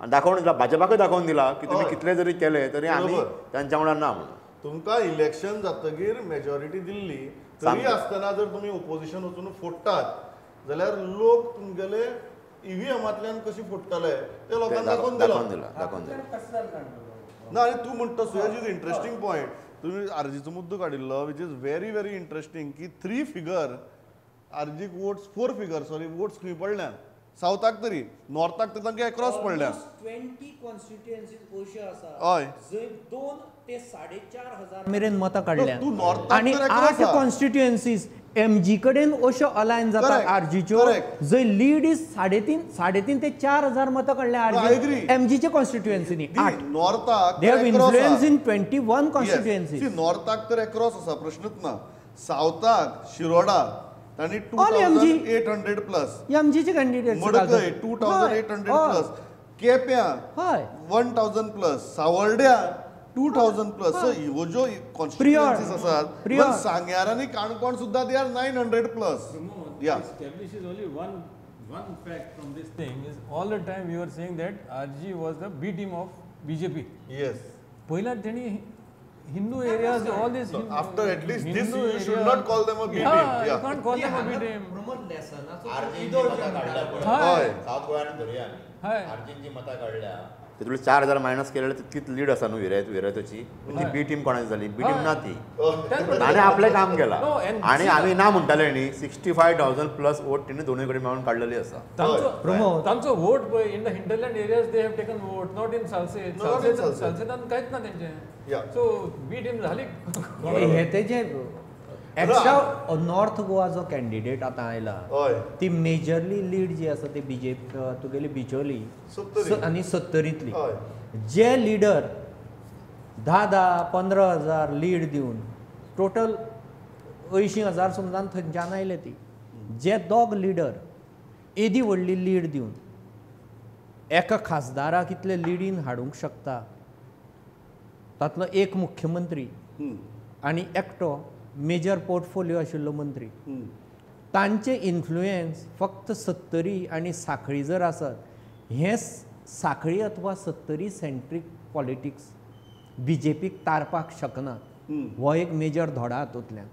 दाखोवन दिला, भाजपाकूय दाखोवन दिला की तुमी कितले जरी केले तरी आमी तांच्या वांगडा ना म्हणून. तुमकां इलेक्शन जातकीर मेजॉरिटी दिल्ली तरी आसतना जर तुमी ओपोजिशन वचून फोडटात जाल्यार लोक तुमगेले ईव्हीएमांतल्यान कशी फोडटले ते लोकांक दाखोवन दिला. ना आनी तूं म्हणटा सुयश is interesting point. तुमी आरजीचो मुद्दो काडिल्लो which is very very interesting की 3 फिगर आरजीक वोट्स, 4 फिगर सॉरी वोट्स खंय पडल्यात सावथाक तरी, नॉर्थाक तर तांकां एक्रॉस पडल्यात. 20 कॉन्स्टिट्युएन्सीज अश्यो आसा हय जंय 2 ते 4,500 मेरेन मतां काडल्यात आनी 8 कॉन्स्टिट्युएन्सीज एमजी कडेन अश्यो अलायन जातात आरजीच्यो जंय लीड is 3.5 ते 4,000 मतां काडल्या आरजी एमजीच्या कॉन्स्टिट्युएन्सीनी. 8 नॉर्थाक they have influence in 21 constituencies. नॉर्थाक तर एक्रॉस आसा प्रश्नच ना. सावथाक शिरोडा तांणी 2800 प्लस, एमजीचे कॅन्डिडेट, मडकय 2800 प्लस, केप्यां 1000 प्लस, सावर्ड्या 2000 प्लस. सो ह्यो ज्यो कॉन्स्टिट्युएन्सीज आसात इवन सांग्यार आनी काणकोण सुद्दां they are 900 plus. Yeah. Establishes only one fact from this thing is all the time we were saying that RG was the B team of BJP. Yes. पहिला त्यांनी Hindu areas, all this. No, after at least this, you should not call them a B team. Yeah, you can't call them a B team. Pramod लेसनाचो south गोंयान धरुया आमी, आरजींची मतां काडल्या तितूंतले 4,000 minus केले तितकीच लीड आसा न्हू विरायतोची. ती बी टीम कोणाची जाली? बी टीम ना ती. ताणें आपलें काम केलां आनी आमी ना म्हणटाले न्ही 65,000 प्लस वोट तिणें दोनूय कडेन मेळून काडलेली आसा. तांचो वोट पळय in the hinterland areas they have taken vote, not in Salcete. सालसेतान कांयच ना तेंचें. सो बी टीम जाली. हे तेजें एक्स्ट्रा नॉर्थ गोवा जो कॅन्डिडेट आतां आयला ती मेजरली लीड जी आसा ती बीजेपी तुगेली बिचोली आनी सत्तरींतली. जे लिडर 10-10, 15,000 लीड दिवन टोटल 80,000 समजान थंयच्यान आयले ती. जे दोग लिडर एदी व्हडली लीड दिवन एका खासदाराक इतले लिडीन हाडूंक शकता, तातलो एक मुख्यमंत्री आनी एकटो मेजर पोर्टफोलियो आशिल्लो मंत्री, तांचे इन्फ्लुयन्स फक्त सत्तरी आनी साखळी जर आसत, हें साखळी अथवा सत्तरी सेंट्रीक पॉलिटिक्स बीजेपीक तारपाक शकना. हो एक मेजर धोडा हातूंतल्यान.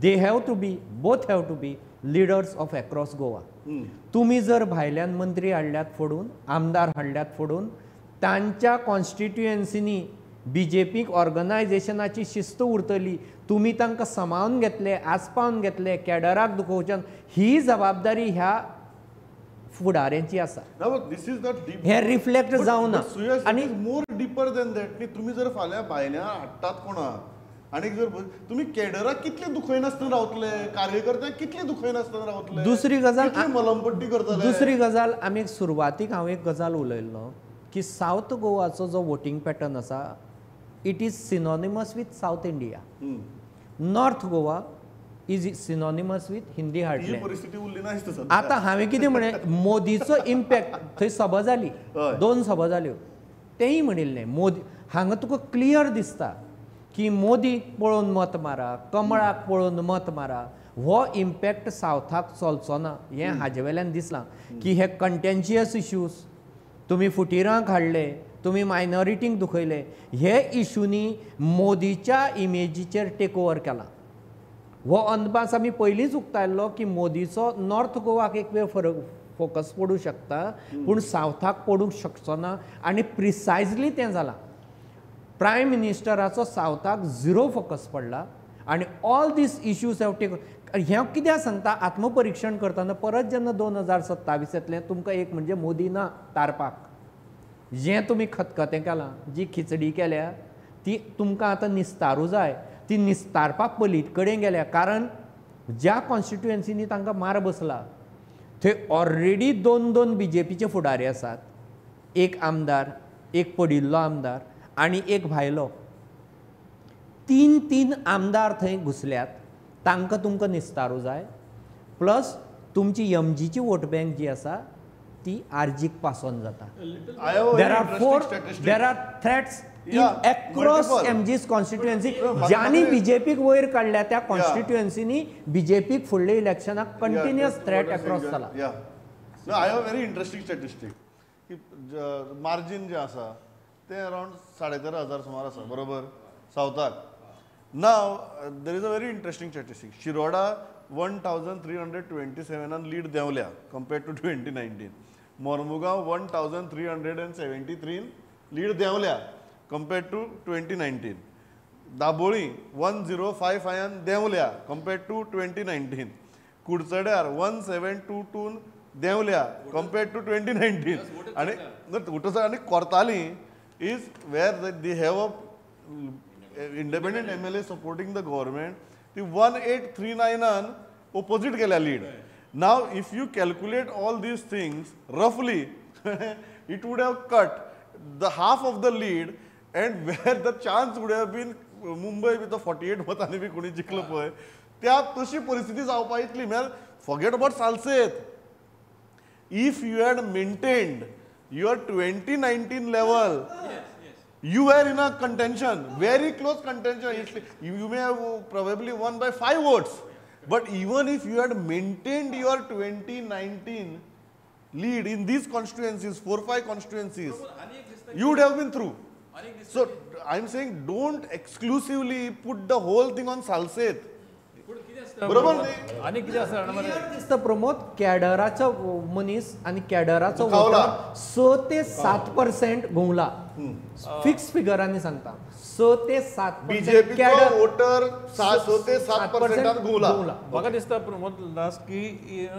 They have to be, both have to be leaders of across Goa. तुमी जर भायल्यान मंत्री हाडल्यात फोडून, आमदार हाडल्यात फोडून, तांच्या कॉन्स्टिट्युएन्सीनी बीजेपीक ऑर्गनायझेशनाची शिस्त उरतली. तुमी तांकां समावन घेतले, आसपावन घेतले, कॅडराक दुखोवच्यान, ही जबाबदारी ह्या फुडाऱ्यांची आसा. हे रिफ्लेक्ट जावना. आनी मोर डिपर देन that न्ही, तुमी जर फाल्यां भायल्यान हाडटात कोणाक आनी जर तुमी कॅडराक कितले दुखयनासतना रावतले, कार्यकर्त्यांक कितले दुखयनासतना रावतले. दुसरी गजाल मलमपट्टी करतले. दुसरी गजाल, आमी सुरवातीक हांव एक गजाल उलयल्लो की सावथ गोवाचो जो वोटींग पॅटर्न आसा it is synonymous with South India. North Goa is synonymous with Hindi heartland. आतां हांवें कितें म्हणलें, मोदीचो इम्पॅक्ट थंय सभा जाली, 2 सभा जाल्यो, तेंय म्हणिल्लें मोदी हांगा तुका क्लियर दिसता की मोदी पळोवन मत मारा, कमळाक पळोवन मत मारा, हो इम्पॅक्ट सावथाक चलचो ना हें हाजे वेल्यान दिसलां की हे कंटेन्शियस इश्यूज तुमी फुटिरांक हाडले, तुमी मायनॉरिटींक दुखयले, हे इशूनी मोदीच्या इमेजीचेर टेक ओवर केला. हो अदमास आमी पयलींच उक्तायल्लो की मोदीचो नॉर्थ गोवाक एक वेळ फरक फोकस पडूं शकता पूण सावथाक पडूंक शकचो ना आनी प्रिसायजली तें जालां. प्रायम मिनिस्टराचो सावथाक झिरो फोकस पडला आनी all these issues have take. हें कित्याक सांगता, आत्मपरिक्षण करतना परत जेन्ना 2027 येतलें तुमकां एक म्हणजे मोदी ना तारपाक, जें तुमी खतखतें केलां, जी खिचडी केल्या ती तुमकां आतां निस्तारूं जाय, ती निस्तारपाक पलीत कडेन गेल्या. कारण ज्या कॉन्स्टिट्युएन्सीनी तांकां मार बसला थंय ऑलरेडी 2-2 बीजेपीचे फुडारी आसात, एक आमदार, एक पडिल्लो आमदार आनी एक भायलो. 3-3 आमदार थंय घुसल्यात, तांकां तुमकां निस्तारूं जाय. प्लस तुमची एमजीची वोट बँक जी आसा ती आरजीक पास ऑन जाता. There are threats across MG's constituency. ज्यांनी बीजेपीक वयर काडल्या त्या कॉन्स्टिट्युएन्सीनी बीजेपीक फुडल्या इलेक्शनाक कंटिन्युअस थ्रेट अक्रॉस जाला. I have very interesting statistic की मार्जीन जें आसा तें अरावंड 13,500 सुमार आसा, बरोबर सावथाक. Now there is a very interesting statistic. Shiroda 1327 lead देंवल्या compared to 2019. Mormugao 1373 lead देंवल्या compared to 2019. Dabolim 1055 देंवल्या compared to 2019. कुडचड्यार 1722 देंवल्या compared to 2019. आनी आनी Cortalim is where they have a independent MLA supporting the government, ती 1839 opposite गेल्या lead. Now if you calculate all these things रफली it would have cut the half of the lead and where the chance would have been Mumbai with 48 मतांनी बी कोणी जिखलो पळय त्या तशी परिस्थिती जावपा इतली. म्हळ्यार forget about Salcete, if you had maintained your 2019 level, you were in a contention, very close contention. You may have probably won by 5 votes, but even if you had maintained your 2019 lead in these constituencies, 4-5 constituencies, you would have been through. So I am saying, don't exclusively put the whole thing on Salcete. बरोबर न्ही? आनी कितें आसा दिसता प्रमोद, कॅडराचो मनीस आनी कॅडराचो water 6 ते 7% घुंवला. Fix फिगरांनी सांगता, 6 ते 7 बीजेपीचो वोटर 6 ते 7% घुंवला. म्हाका दिसता प्रमोद लास्ट की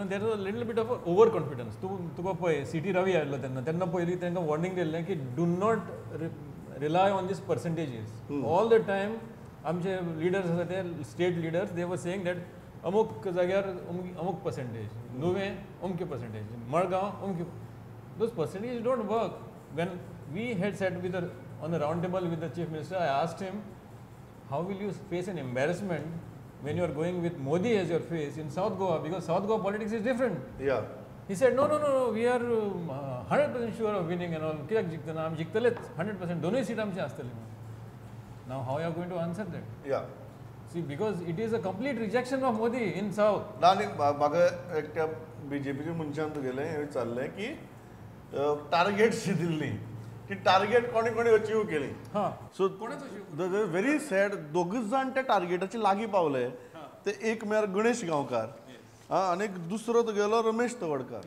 there is a little bit of over confidence. तूं तुका पळय सिटी रवी आयलो तेन्ना, तेन्ना पयलीं तांकां वॉर्निंग दिल्लें की do not rely on these percentages. All the time आमचे लिडर्स आसा ते state leaders they were saying that अमुक जाग्यार अमुक पर्सेंटेज, नुवें अमके पर्सेंटेज, मडगांव अमके. Those percentage don't work. When we had sat with on the round table with the chief minister, I asked him how will you face an embarrassment when you are going with Modi as your face in South Goa, because South Goa politics is different. Yeah. He said, no, no, no, no, we are 100% sure of winning and all. कित्याक जिखतना आमी जिखतलेच 100%, दोनूय seat आमचे आसतले. Now how you are going to answer that? Yeah. See, because it is a complete rejection of Modi in South. ना आनी म्हाका एकट्या बीजेपीच्या मनशान तुगेलें हें विचारलें की टार्गेट जी दिल्ली ती टार्गेट कोणी कोणी अचीव केली. सो व्हेरी सॅड, दोगूच जाण त्या टार्गेटाचे लागीं पावले. ते एक म्हळ्यार गणेश गांवकार आनी दुसरो तुगेलो रमेश तवडकार.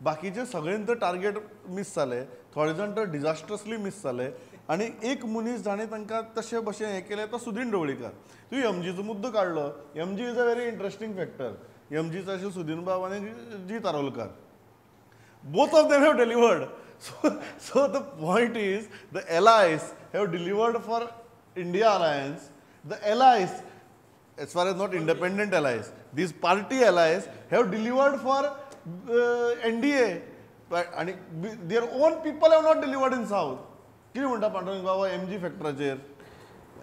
बाकीचे सगळ्यांनी तर टार्गेट मीस जाले, थोडे जाण तर डिजास्ट्रसली मीस जाले आनी एक मनीस जाणें तांकां तशें भशेन हें केलें तो सुदीन ढवळीकर. तुवें एमजीचो मुद्दो काडलो. MG is a very interesting factor. एमजीचो अशें सुदीन बाब आनी Jeet Arolkar, both of them have delivered. So the point is the allies have delivered for India alliance. The allies, as far as not independent allies, these party allies have delivered for NDA, but and their own people have not delivered in South. कितें म्हणटा पांडुरंग बाबा MG फॅक्टराचेर?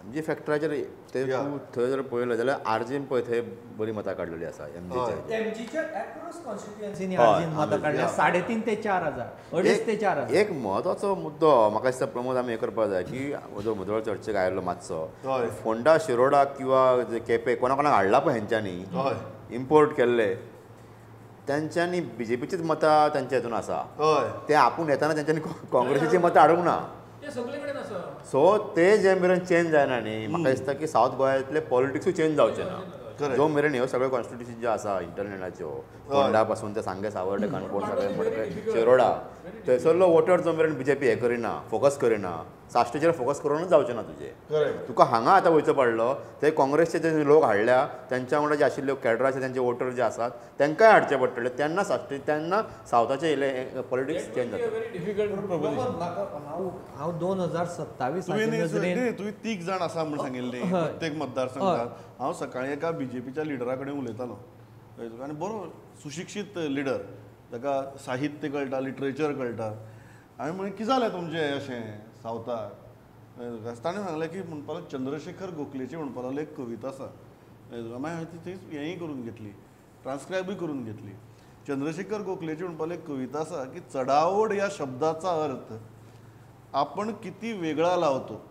MG फॅक्टराचेर ते तूं थंय जर पळयलें जाल्यार आरजीन पळय थंय बरी मतां काडलेली आसा एमजीच्या. एमजीच्या अक्रॉस कॉन्स्टिट्युएन्सीनी आरजीन मतां काडल्या 3.5 ते 4 हजार, 2.5 ते 4 हजार. एक म्हत्वाचो मुद्दो म्हाका दिसता प्रमोद आमी हें करपाक जाय की जो मुदळ चर्चेक आयलो मातसो, फोंडा शिरोडा किंवा केपें कोणा कोणाक हाडला पळय हेंच्यांनी इम्पोर्ट केल्ले, तेंच्यांनी बीजेपीचीच मतां तेंच्या हितून आसा. ते आपूण येताना तेंच्यांनी काँग्रेसीची मतां हाडूंक ना. सो ते जे मेरेन चेंज जायना न्ही, म्हाका दिसता की सावथ गोंयांतले पॉलिटिक्सूय चेंज जावचें ना. जो मेरेन ह्यो सगळ्यो कॉन्स्टिट्युशन ज्यो आसा इंटरनॅटाच्यो, फोंडा पासून ते सांगे सावर्डे काणकोण सगळे मडकय शिरोडा थंयसरलो वोटर जो मेरेन बीजेपी हें करिना, फोकस करिना, साश्टीचेर फोकस करूनच जावचें ना तुजें. तुका हांगा आतां वयचो पडलो ते काँग्रेसचे जे लोक हाडल्या तेंच्या वांगडा जे आशिल्ले कॅडराचे तेंचे वोटर जे आसात तेंकांय हाडचे पडटले, तेन्ना साश्टी तेन्ना सावथाचे इल्लें पॉलिटिक्स चेंज जाता. हांव 2027 तुवें 3 जाण आसा म्हूण सांगिल्लें प्रत्येक मतदारसंघात. हांव सकाळीं एका बीजेपीच्या लिडरा कडेन उलयतालो आनी बरो सुशिक्षीत लिडर, ताका साहित्य कळटा, लिटरेचर कळटा. हांवें म्हणलें कितें जालें तुमचें अशें सावथाक? ताणें सांगलें की म्हणपाक लागलो चंद्रशेखर गोखलेची म्हणपाक लागलो एक कविता आसा. मागीर हांवें ती हेंय करून घेतली, ट्रान्स्क्रायबूय करून घेतली. चंद्रशेखर गोखलेची म्हणपाक लागलो एक कविता आसा की चढाओढ ह्या शब्दाचा अर्थ आपण किती वेगळा लावतो,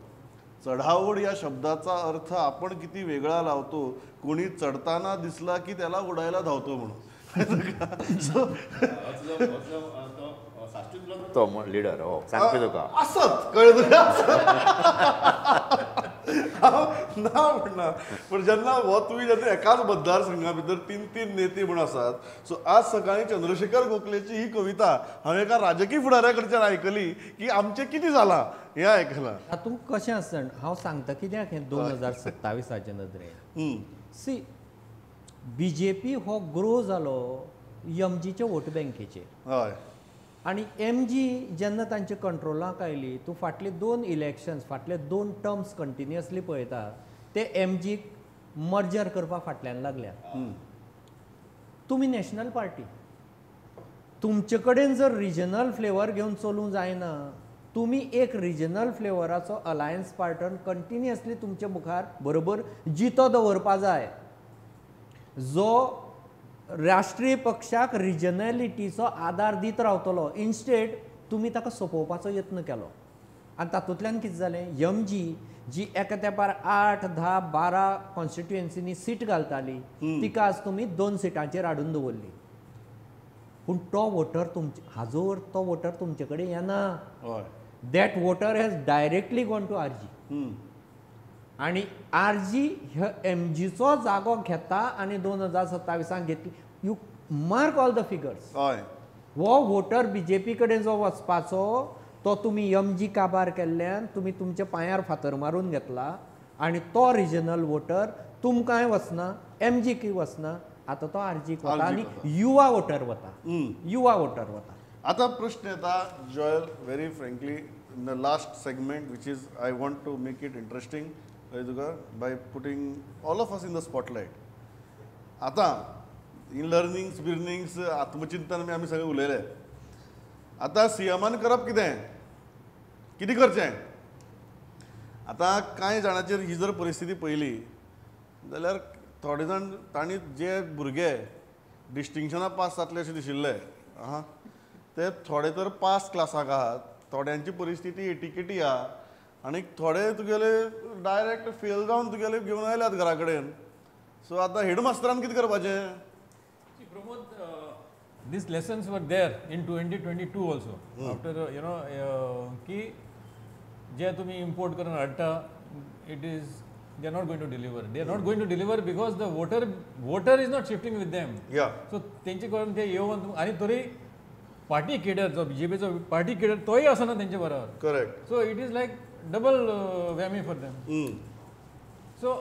चढाओढ या शब्दाचा अर्थ आपण किती वेगळा लावतो, कोणी चढताना दिसला की त्याला उडायला धावतो म्हणून. तो लिडर हो सांगपी तुका असत कळ्ळें तुका? हांव ना म्हणना, पूण जेन्ना हो तुवें जेन्ना एकाच मतदारसंघा भितर 3-3 नेते म्हूण आसात. सो आज सकाळीं चंद्रशेखर गोखलेची ही कविता हांवें एका राजकीय फुडाऱ्या कडच्यान आयकली की आमचें कितें जालां हें आयकलां. तातूंत कशें आसता हांव सांगता कित्याक हें 2027 नदरेन. सी, बीजेपी हो ग्रो जालो एमजीच्या वोट बँकेचेर. हय. आनी एमजी जेन्ना तांच्या कंट्रोलाक आयली, तूं फाटले 2 इलेक्शन्स, फाटले 2 टर्म्स कंटिन्युअसली पळयता, ते एमजीक मर्जर करपा फाटल्यान लागल्या. तुमी नॅशनल पार्टी, तुमचे कडेन जर रिजनल फ्लेवर घेवन चलूंक जायना, तुमी एक रिजनल फ्लेवराचो अलायन्स पार्टनर कंटिन्युअसली तुमचे मुखार बरोबर जितो दवरपा जाय, जो राष्ट्रीय पक्षाक रिजनलिटीचो आदार दीत रावतलो. इन्स्टेड तुमी ताका सोंपोवपाचो यत्न केलो आनी तातूंतल्यान कितें जालें, एमजी जी एका तेंपार 8, 10, 12 कॉन्स्टिट्युएन्सीनी सीट घालताली तिका आज तुमी 2 सिटांचेर हाडून दवरली. पूण तो वोटर तुमचे हाजो अर्थ तो वोटर तुमचे कडेन येना. That voter has directly gone to RG. आनी आरजी ह्या एमजीचो जागो घेता आनी 2027 घेतली. You mark all the figures. हय, हो वोटर बीजेपी कडेन जो वचपाचो तो तुमी एमजी काबार केल्ल्यान तुमी तुमच्या पांयार फातर मारून घेतला आनी तो रिजनल वोटर तुमकांय वचना, एमजीकय वचना, आतां तो आरजीक वता आनी युवा वोटर वता, युवा वोटर वता. आतां प्रश्न येता Joel, very frankly in the last segment which is I want to make it interesting तुका by putting all of us in the spotlight. आतां इन लर्निंग्स बिर्निंग्स आत्मचिंतन बी आमी सगळे उलयले. आतां सीएमान करप कितें, कितें करचें? आतां कांय जाणांचेर ही जर परिस्थिती पळयली जाल्यार थोडे जाण तांणी जे भुरगे डिस्टिंक्शनां पास जातले अशें दिशिल्ले आहा ते थोडे तर पास क्लासाक आहात, थोड्यांची परिस्थिती एटिकेटी आहा आनी थोडे तुगेले डायरेक्ट फेल जावन तुगेले घेवन आयल्यात घरा कडेन. सो आतां हेडमास्टरान कितें करपाचें? Pramod, these lessons were there in 2022 also. After you know की जे तुम्ही import करून हाडटा, it is they are not going to deliver. They are not going to deliver because the voter is not shifting with them. Yeah. So तेंचे करून ते येवन आनी तरी पार्टी केडर जो बीजेपीचो पार्टी केडर तोय आसना तेंचे बरोबर. Correct. So it is like double whammy for them. So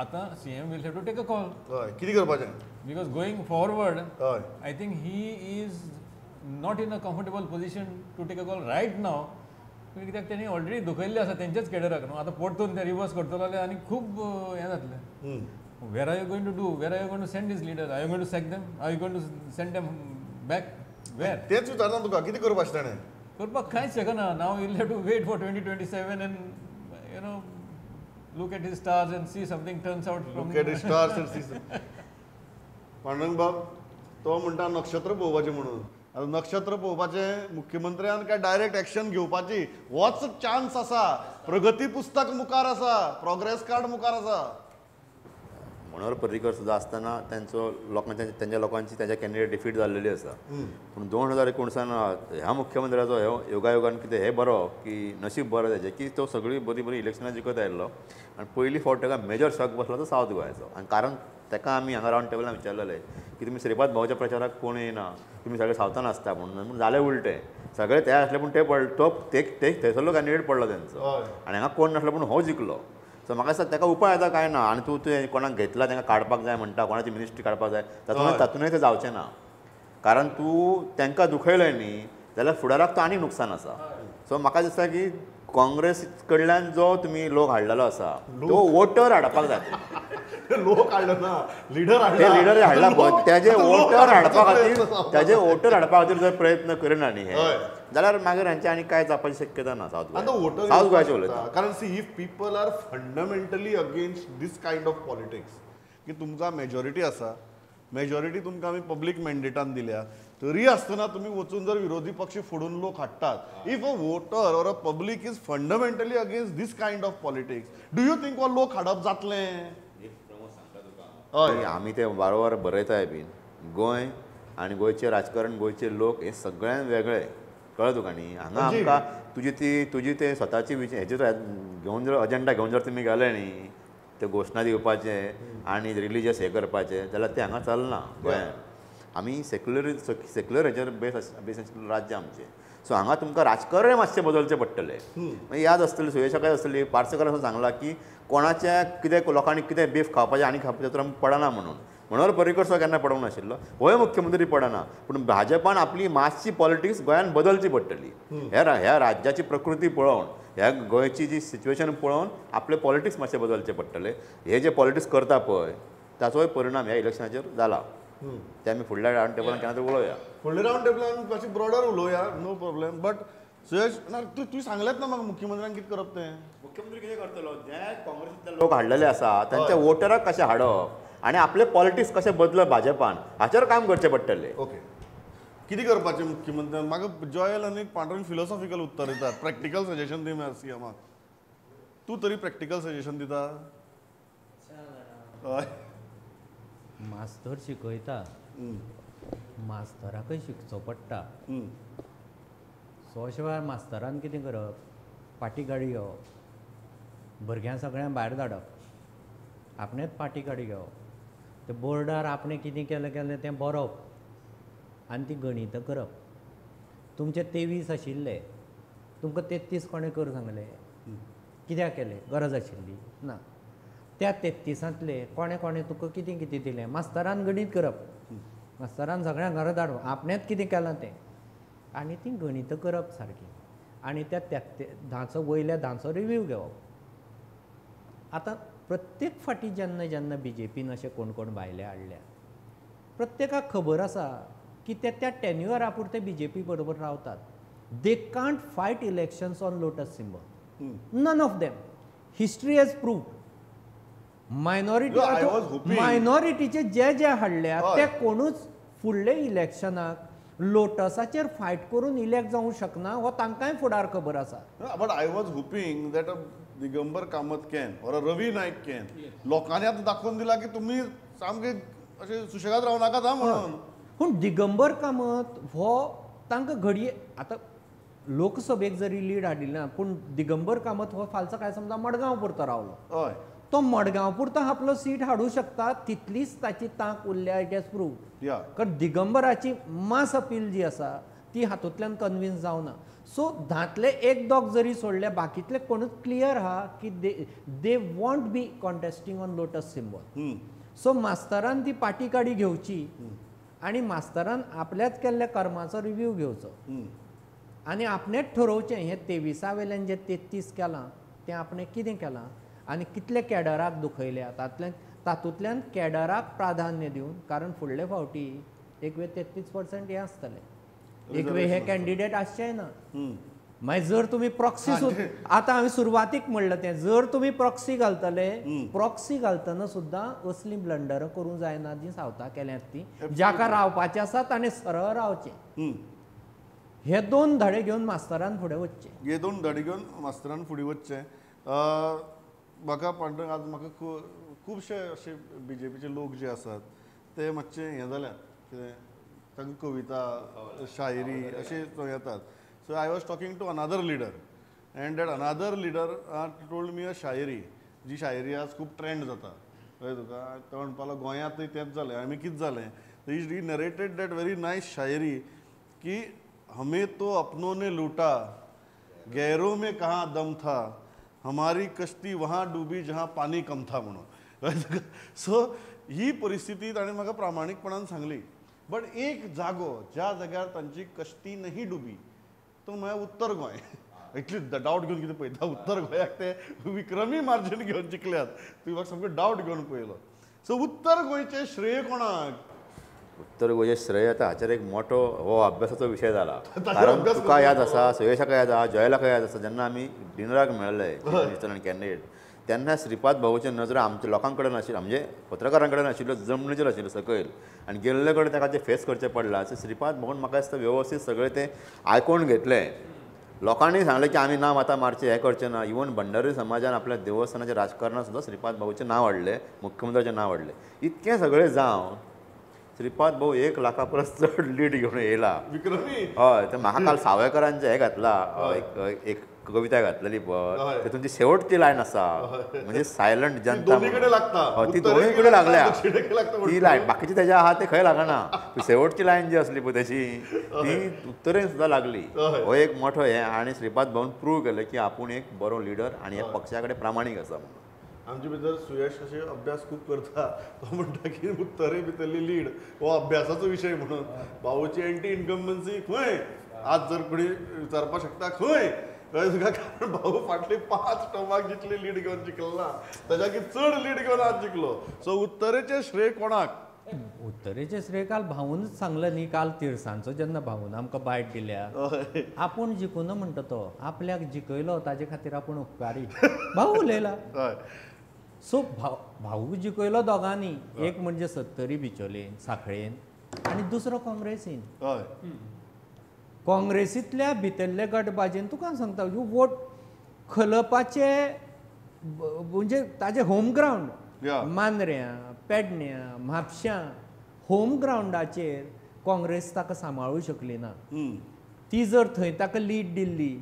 आता CM will have to take a call. हय, कितें करपाचें? Because going forward, हय, I think he is not in a comfortable position to take a call right now. कित्याक तेणी already दुखयल्ले आसा तेंच्याच केडराक न्हू. आतां परतून ते रिवर्स करतलो जाल्यार आनी खूब हें जातलें. Where are you going to do? Where are you going to send these leaders? Are you going to sack them? Are you going to send them back? Where? तेच विचारता तुका, कितें करपाचें ताणें? करपाक कांयच शकना. Now you will have to wait for 2027 and you know look at his stars and see something turns out from. Look at his stars and see. Pandurang बाब तो म्हणटा नक्षत्र पळोवपाचें म्हणून. आतां नक्षत्र पळोवपाचें मुख्यमंत्र्यान काय डायरेक्ट एक्शन घेवपाची होच चान्स आसा. प्रगती पुस्तक मुखार आसा, प्रोग्रेस कार्ड मुखार आसा. मनोहर पर्रीकर सुद्दां आसतना तेंचो लोकांच्या तेंच्या लोकांची तेंच्या कॅन्डिडेट डिफीट जाल्लेली आसा. पूण 2019 ह्या मुख्यमंत्र्याचो हो योगायोगान कितें हें बरो की नशीब बरो तेजें की तो सगळीं बरीं बरीं इलेक्शनां जिखत आयिल्लो आनी पयली फावट ताका मेजर शॉक बसलो तो सावथ गोंयाचो. आनी कारण ताका आमी हांगा रावंड टेबलान विचारलेलें की तुमी श्रीपाद भाऊच्या प्रचाराक कोण येना, तुमी सगळे सावथान आसता म्हणून. पूण जालें उलटें, सगळे ते आसले पूण ते पडले, तो ते थंयसरलो कॅन्डिडेट पडलो तेंचो आनी हांगा कोण नासलो पूण हो जिखलो. सो म्हाका दिसता ताका उपाय आतां कांय ना. आनी तूं तुवें कोणाक घेतला तांकां काडपाक जाय म्हणटा, कोणाची मिनिस्ट्री काडपाक जाय, तातूंतय तें जावचें ना. कारण तूं तांकां दुखयलें न्ही जाल्यार फुडाराक तो आनी नुकसान आसा. सो म्हाका दिसता की काँग्रेस कडल्यान जो तुमी लोक हाडलेलो आसा तो वोटर हाडपाक जाय. लोक हाडलो ना, लिडर ते लिडर हाडला पळय तेजे वोटर हाडपा खातीर, तेजे वोटर हाडपा खातीर जर प्रयत्न करिना न्ही हे जाल्यार मागीर हांचे आनी कांय जावपाची शक्यता ना. सावथ गोवा, सावथ गोवाचे उलयता. कारण see if people are fundamentally against this kind of politics की तुमकां मेजॉरिटी आसा, मेजॉरिटी तुमकां आमी पब्लीक मॅन्डेटान दिल्या, तरी आसतना तुमी वचून जर विरोधी पक्ष फोडून लोक हाडटात, if a voter or a public is fundamentally against this kind of politics, do you think हो लोक हाडप जातलें? हय, आमी ते वारंवार बरयताय बीन गोंय आनी गोंयचें राजकारण, गोंयचे लोक हे सगळ्यान वेगळे, कळ्ळें तुका न्ही. हांगा आमकां तुजी ती तुजी ते स्वताची हेजे घेवन जर अजेंडा घेवन जर तुमी गेले न्ही ते घोशणा दिवपाचे आनी रिलीजियस हें करपाचें जाल्यार तें हांगा चलना गोंयांत. आमी सेक्युलर हेचेर बेस आशिल्लें राज्य आमचें. सो हांगा तुमकां राजकारण मातशें बदलचें पडटलें. मागीर याद आसतली सुयेशाकय आसतली, पार्सेकारान सांगलां की कोणाच्या कितें लोकांनी कितें बीफ खावपाचें आनी खावपाचें तर आमकां पडना म्हणून. मनोहर पर्रीकर सुद्दां केन्ना पडूंक नाशिल्लो, होय मुख्यमंत्री पडना. पूण भाजपान आपली मातशी पॉलिटिक्स गोंयांत बदलची पडटली. ह्या राज्याची प्रकृती पळोवन, ह्या गोंयची जी सिच्युएशन पळोवन आपले पॉलिटिक्स मातशें बदलचें पडटलें. हे जे पॉलिटिक्स करता पळय ताचोय परिणाम ह्या इलेक्शनाचेर जाला. ते आमी फुडल्या रावंड टेबलान केन्ना तरी उलोवया. फुडल्या रावंड टेबलान मातशें ब्रॉडर उलोवया, नो प्रॉब्लेम. बट सुयश ना, तुवें सांगलेंच ना म्हाका मुख्यमंत्र्यान कितें करप तें. मुख्यमंत्री कितें करतलो, जे काँग्रेसींतले लोक हाडलेले आसा तांच्या वोटराक कशें हाडप आनी आपले पॉलिटिक्स कशें बदलप भाजपान, हाचेर काम करचें पडटलें. ओके, कितें करपाचें मुख्यमंत्र्यान? म्हाका जॉयल आनी पांडुरंग फिलोसॉफिकल उत्तर दितात, प्रॅक्टिकल सजेशन दी सीएमाक. तूं तरी प्रॅक्टिकल सजेशन दिता? हय, मास्तर शिकयता, मास्तराकय शिकचो पडटा. सो अशे वेळार मास्तरान कितें करप, पाटी गाडी घेवप, भुरग्यांक सगळ्यांक भायर धाडप, आपणेच पाटी काडी घेवप, ते बोर्डार आपणें कितें केलें केलें तें बरोवप आनी ती गणितां करप. तुमचे 23 आशिल्ले, तुमकां 33 कोणें कर सांगलें? कित्याक केलें? गरज आशिल्ली ना. त्या 33तांतले कोणें कोणें तुका कितें कितें दिलें? मास्तरान गणीत करप, मास्तरान सगळ्यांक घरा धाडप, आपणेंच कितें केलां तें, आनी तीं गणितां करप सारकीं, आनी त्या 10चो वयल्या 10चो रिव्यू घेवप. आतां प्रत्येक फाटी जेन्ना जेन्ना बीजेपीन अशें कोण कोण भायले हाडल्या, प्रत्येकाक खबर आसा की ते त्या टेन्युअरा पुरते बीजेपी बरोबर रावतात. They can't fight elections on lotus symbol, none of them. History has proved. Minority मायनॉरिटीचे जे जे हाडल्या ते कोणूच फुडले इलेक्शनाक लोटसाचेर फायट करून इलेक्ट जावंक शकना, हो तांकांय फुडार खबर आसा. But I was hoping that a Digambar Kamat can or a Ravi Naik can. लोकांनी आतां दाखोवन दिला की तुमी सामके अशे सुशेगाद रावं नाकात म्हणून. पूण दिगंबर कामत हो तांकां घडये आतां लोकसभेक जरी लीड हाडली ना, पूण दिगंबर कामत हो फालचा काय समजा मडगांव पुरतो रावलो, हय, तो मडगांव पुरतो आपलो सीट हाडूं शकता, तितलीच ताची तांक उरल्या. It has proved. कारण दिगंबराची मास अपील जी आसा ती हातूंतल्यान कन्विन्स जावना. सो 10तले एक दोग जरी सोडले, बाकीतले कोणूच क्लियर आहा की they won't be contesting on lotus symbol. So मास्तरान ती पाटी काडी घेवची आनी मास्तरान आपल्याच केल्ल्या कर्माचो रिव्यू घेवचो आनी आपणेच ठरोवचें हें 23 वयल्यान जें 33 केलां तें आपणें कितें केलां आनी कितले कॅडराक दुखयल्या, तातूंतल्यान कॅडराक प्राधान्य दिवन, कारण फुडले फावटी एक वेळ 33% हें आसतलें, एक वेळ हे कॅन्डिडेट आसचेय ना. मागीर जर तुमी प्रॉक्सी, आतां हांवें सुरवातीक म्हणलें तें, जर तुमी प्रॉक्सी घालतले, प्रॉक्सी घालतना सुद्दां असलीं ब्लंडरां करूंक जायना जीं सावथा केल्यात ती. जाका रावपाचें आसा ताणें सरळ रावचें. हे दोन धडे घेवन मास्तरान फुडें वचचें. हे दोन धडे घेवन मास्तरान फुडें वचचें. म्हाका पांडुरंग आज म्हाका खुबशे अशे बीजेपीचे लोक जे आसात ते मातशे हें जाल्यात, कितें तांकां कविता शायरी अशें येतात. So I was talking to another leader and that another leader told me a shayari, जी शायरी आज खूब ट्रेंड जाता, कळ्ळें तुका. तो म्हणपाक लागलो गोंयांतूय तेंच जालें, आमी कितें जालें. He narrated that very nice shayari की हमें तो अपनों ने लूटा, गैरों में कहाँ दम था, हमारी कश्ती वहाँ डूबी जहाँ पानी कम था म्हणून. सो ही परिस्थिती ताणें म्हाका प्रामाणीकपणान सांगली. बट एक जागो ज्या जाग्यार तांची कश्ती नहीं डुबी तो म्हळ्यार उत्तर गोंय. इतली डावट घेवन कितें पळयता, उत्तर गोंयाक ते विक्रमी मार्जीन घेवन जिखल्यात, तुवें म्हाका सामको डावट घेवन पळयलो. सो उत्तर गोंयचें श्रेय कोणाक? उत्तर गोंयचें श्रेय आतां हाचेर एक मोठो हो अभ्यासाचो विशय जाला. कारण तुका याद आसा, सुयेशाक याद आसा, जॉयलाक याद आसा, जेन्ना आमी डिनराक मेळ्ळे चीफ मिनिस्टर आनी कॅन्डिडेट, तेन्ना श्रीपाद भाऊचे नजर आमच्या लोकां कडेन आशिल्ली, म्हणजे पत्रकारां कडेन आशिल्ल्यो, जमनीचेर आशिल्ल्यो सकयल, आनी गेल्ले कडेन ताका जे फेस करचें पडलां. सो श्रीपाद भाऊन म्हाका दिसता वेवस्थीत सगळें तें आयकून घेतलें. लोकांनी सांगलें की आमी नांव आतां मारचें, हें करचें ना. इवन भंडारी समाजान आपल्या देवस्थानाच्या राजकारणात सुद्दां श्रीपाद भाऊचें नांव हाडलें, मुख्यमंत्र्याचें नांव हाडलें. इतकें सगळें जावन श्रीपाद भाऊ 1 लाखा परस चड लीड घेवन येयला. विक्रमी. हय, तर म्हाका काल सावयकरांचें हें घातलां, एक कविता घातलेली पळय, तेतून शेवटची लायन आसा म्हणजे सायलंट जनता, ती दोनूय कडेन लागल्या ती लायन, बाकीची तेज्या आहा ते खंय लागना. शेवटची लायन जी आसली पळय तेजी ती उत्तरेन सुद्दां लागली. हो एक मोठो हें, आनी श्रीपाद भाऊन प्रूव केलें की आपूण एक बरो लिडर आनी ह्या पक्षा कडेन प्रामाणीक आसा म्हणून. आमचे भितर सुयश अशे अभ्यास खूब करता, तो म्हणटा की उत्तरे भितरली लीड हो अभ्यासाचो विशय म्हणून. भाऊची एंटी इन्कम्बन्सी खंय आज जर कोणी विचारपाक शकता खंय, तुका, कारण भाऊ फाटले 5 टर्माक जितली लीड घेवन जिखलो ना ताच्या चड लीड घेवन आज जिखलो. सो उत्तरेचें श्रेय कोणाक? उत्तरेचें श्रेय काल भाऊनच सांगलें न्ही, काल तिरसांचो जेन्ना भाऊन आमकां बायट दिल्या, आपूण जिखूना म्हणटा तो, आपल्याक जिखयलो ताजे खातीर आपूण उपकारी, भाऊ उलयला. सो भाऊ जिखयलो दोगांनी, एक म्हणजे सत्तरी बिचोलेन साखळेन आनी दुसरो काँग्रेसीन. काँग्रेसींतल्या भितरले गटबाजीन तुका सांगता, you vote खलपाचे म्हणजे ताजे होम ग्रावंड मांद्र्यां, पेडण्यां, म्हापश्यां होम ग्रावंडाचेर काँग्रेस ताका सांबाळूं शकली ना. ती जर थंय ताका लीड दिल्ली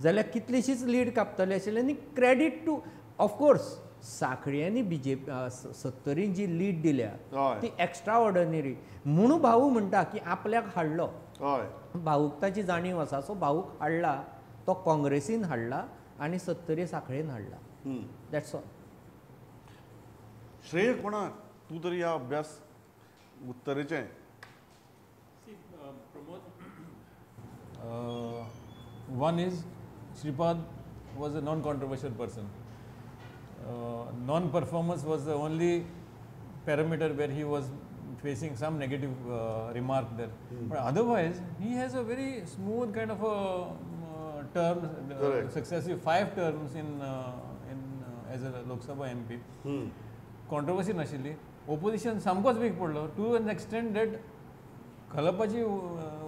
जाल्यार कितलीशीच लीड कापतली आशिल्ली. आनी क्रेडीट टू ऑफकोर्स साखळ्यांनी बीजेपी सत्तरीन जी लीड दिल्या ती एक्स्ट्रा ऑर्डिनरी. म्हणून भाऊ म्हणटा की आपल्याक हाडलो, भाऊक ताची जाणीव आसा, सो भाऊक हाडला तो काँग्रेसीन हाडला आनी सत्तरी साखळेन हाडला. That's all. श्रेय कोणाक? तूं तरी ह्या अभ्यास उत्तरेचें. Pramod, one is Shripad was a non controversial person. Non-performance was the only parameter where he was facing some negative remark there. But otherwise, he has a very smooth kind of a term, successive 5 terms in as a Lok Sabha MP. Controversy nashilli, opposition samkoch weak padlo to an extent that खलपाची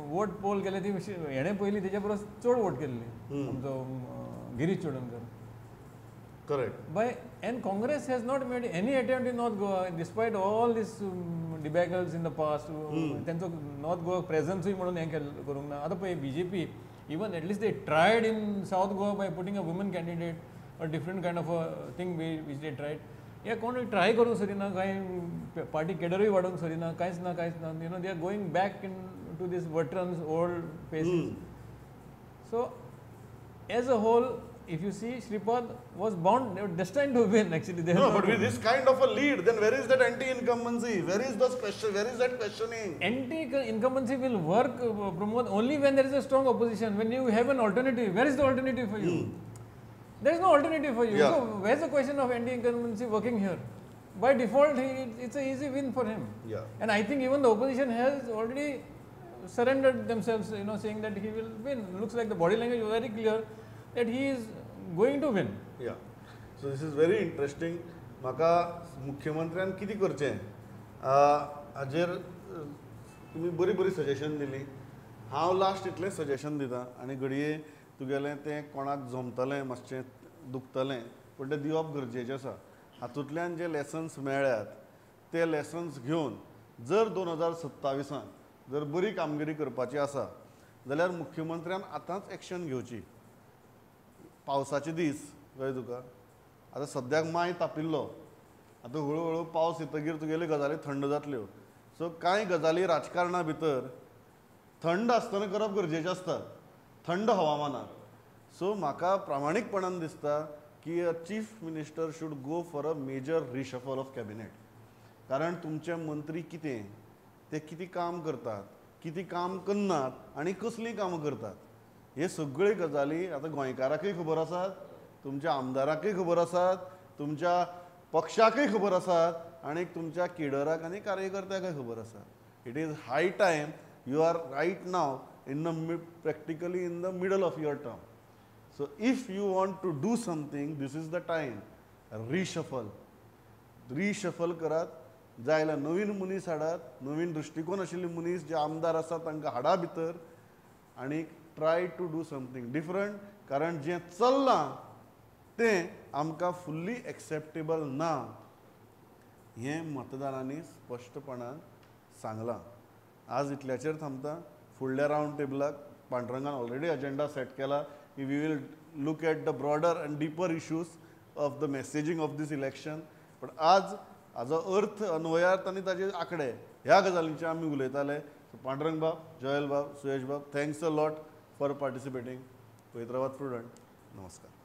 vote poll केले ती हेणे पयली तेच्या परस चड vote केल्ली आमचो Girish Chodankar. Correct. By and Congress has not made any attempt in North Goa despite all these debacles in the past. तेंचो North Goa presence म्हणून हें करूंक ना. आतां पळय BJP even at least they tried in South Goa by putting a woman candidate, a different kind of a thing which they tried. हे कोणूय try करूंक सोदिना, कांय पार्टी केडरूय वाडोवंक सोदिना, कांयच ना कांयच ना. You know they are going back in to this veterans old faces. So as a whole, if you see, Shripad was bound, they were destined to win actually. They no, but with this kind of a lead, then where is that anti-incumbency? Where is those question? Where is that questioning? Anti-incumbency will work, Pramod, only when there is a strong opposition. When you have an alternative, where is the alternative for you? There is no alternative for you. Yeah. So where is the question of anti-incumbency working here? By default, it's an easy win for him. Yeah. And I think even the opposition has already surrendered themselves, you know, saying that he will win. Looks like the body language was very clear that he is going to win. Yeah. So this is very interesting. म्हाका मुख्यमंत्र्यान कितें करचें हाजेर तुमी बरी बरी suggestion दिली. हांव लास्ट इतलें सजेशन दिता आनी घडये तुगेलें तें कोणाक जमतलें मातशें दुखतलें पूण तें दिवप गरजेचें आसा. हातूंतल्यान जे लेसन्स मेळ्ळ्यात ते लेसन्स घेवन जर 2027 जर बरी कामगिरी करपाची आसा जाल्यार मुख्यमंत्र्यान आतांच एक्शन घेवची. पावसाचे दीस कळ्ळें तुका, आतां सद्याक माय तापिल्लो, आतां हळू हळू पावस येतगीर तुगेल्यो गजाली थंड जातल्यो. सो कांय गजाली राजकारणा भितर थंड आसतना करप गरजेचें आसता, थंड हवामानात. सो म्हाका प्रामाणीकपणान दिसता की a chief minister should go for a major reshuffle of cabinet. कारण तुमचे मंत्री कितें, ते कितें काम करतात, कितें काम करनात आनी कसलीं कामां करतात, हे सगळे गजाली आतां गोंयकाराकय खबर आसात, तुमच्या आमदाराकय खबर आसात, तुमच्या पक्षाकय खबर आसात आनी तुमच्या केडराक आनी कार्यकर्त्याकय खबर आसा. It is high time. You are right now in the practically in the middle of your term. So if you want to do something, this is the time. Reshuffle. Reshuffle करात, जायला नवीन मनीस हाडात, नवीन दृश्टिकोन आशिल्ले मनीस जे आमदार आसात तांकां हाडा भितर आनी try to do something different. कारण जें चल्लां तें आमकां फुल्ली एक्सेप्टेबल ना हें मतदारांनी स्पश्टपणान सांगलां. आज इतल्याचेर थांबता. फुडल्या रावंड टेबलाक पांडुरंगान ऑलरेडी एजेंडा सेट केला की we will look at the broader and deeper issues of the messaging of this election. पण आज हाजो अर्थ अन्वयार्थ आनी ताजे आंकडे ह्या गजालींचेर आमी उलयताले. पांडुरंग बाब, जोयल बाब, सुयश बाब, thanks a lot for participating. पळयत रावात प्रुडंट. नमस्कार.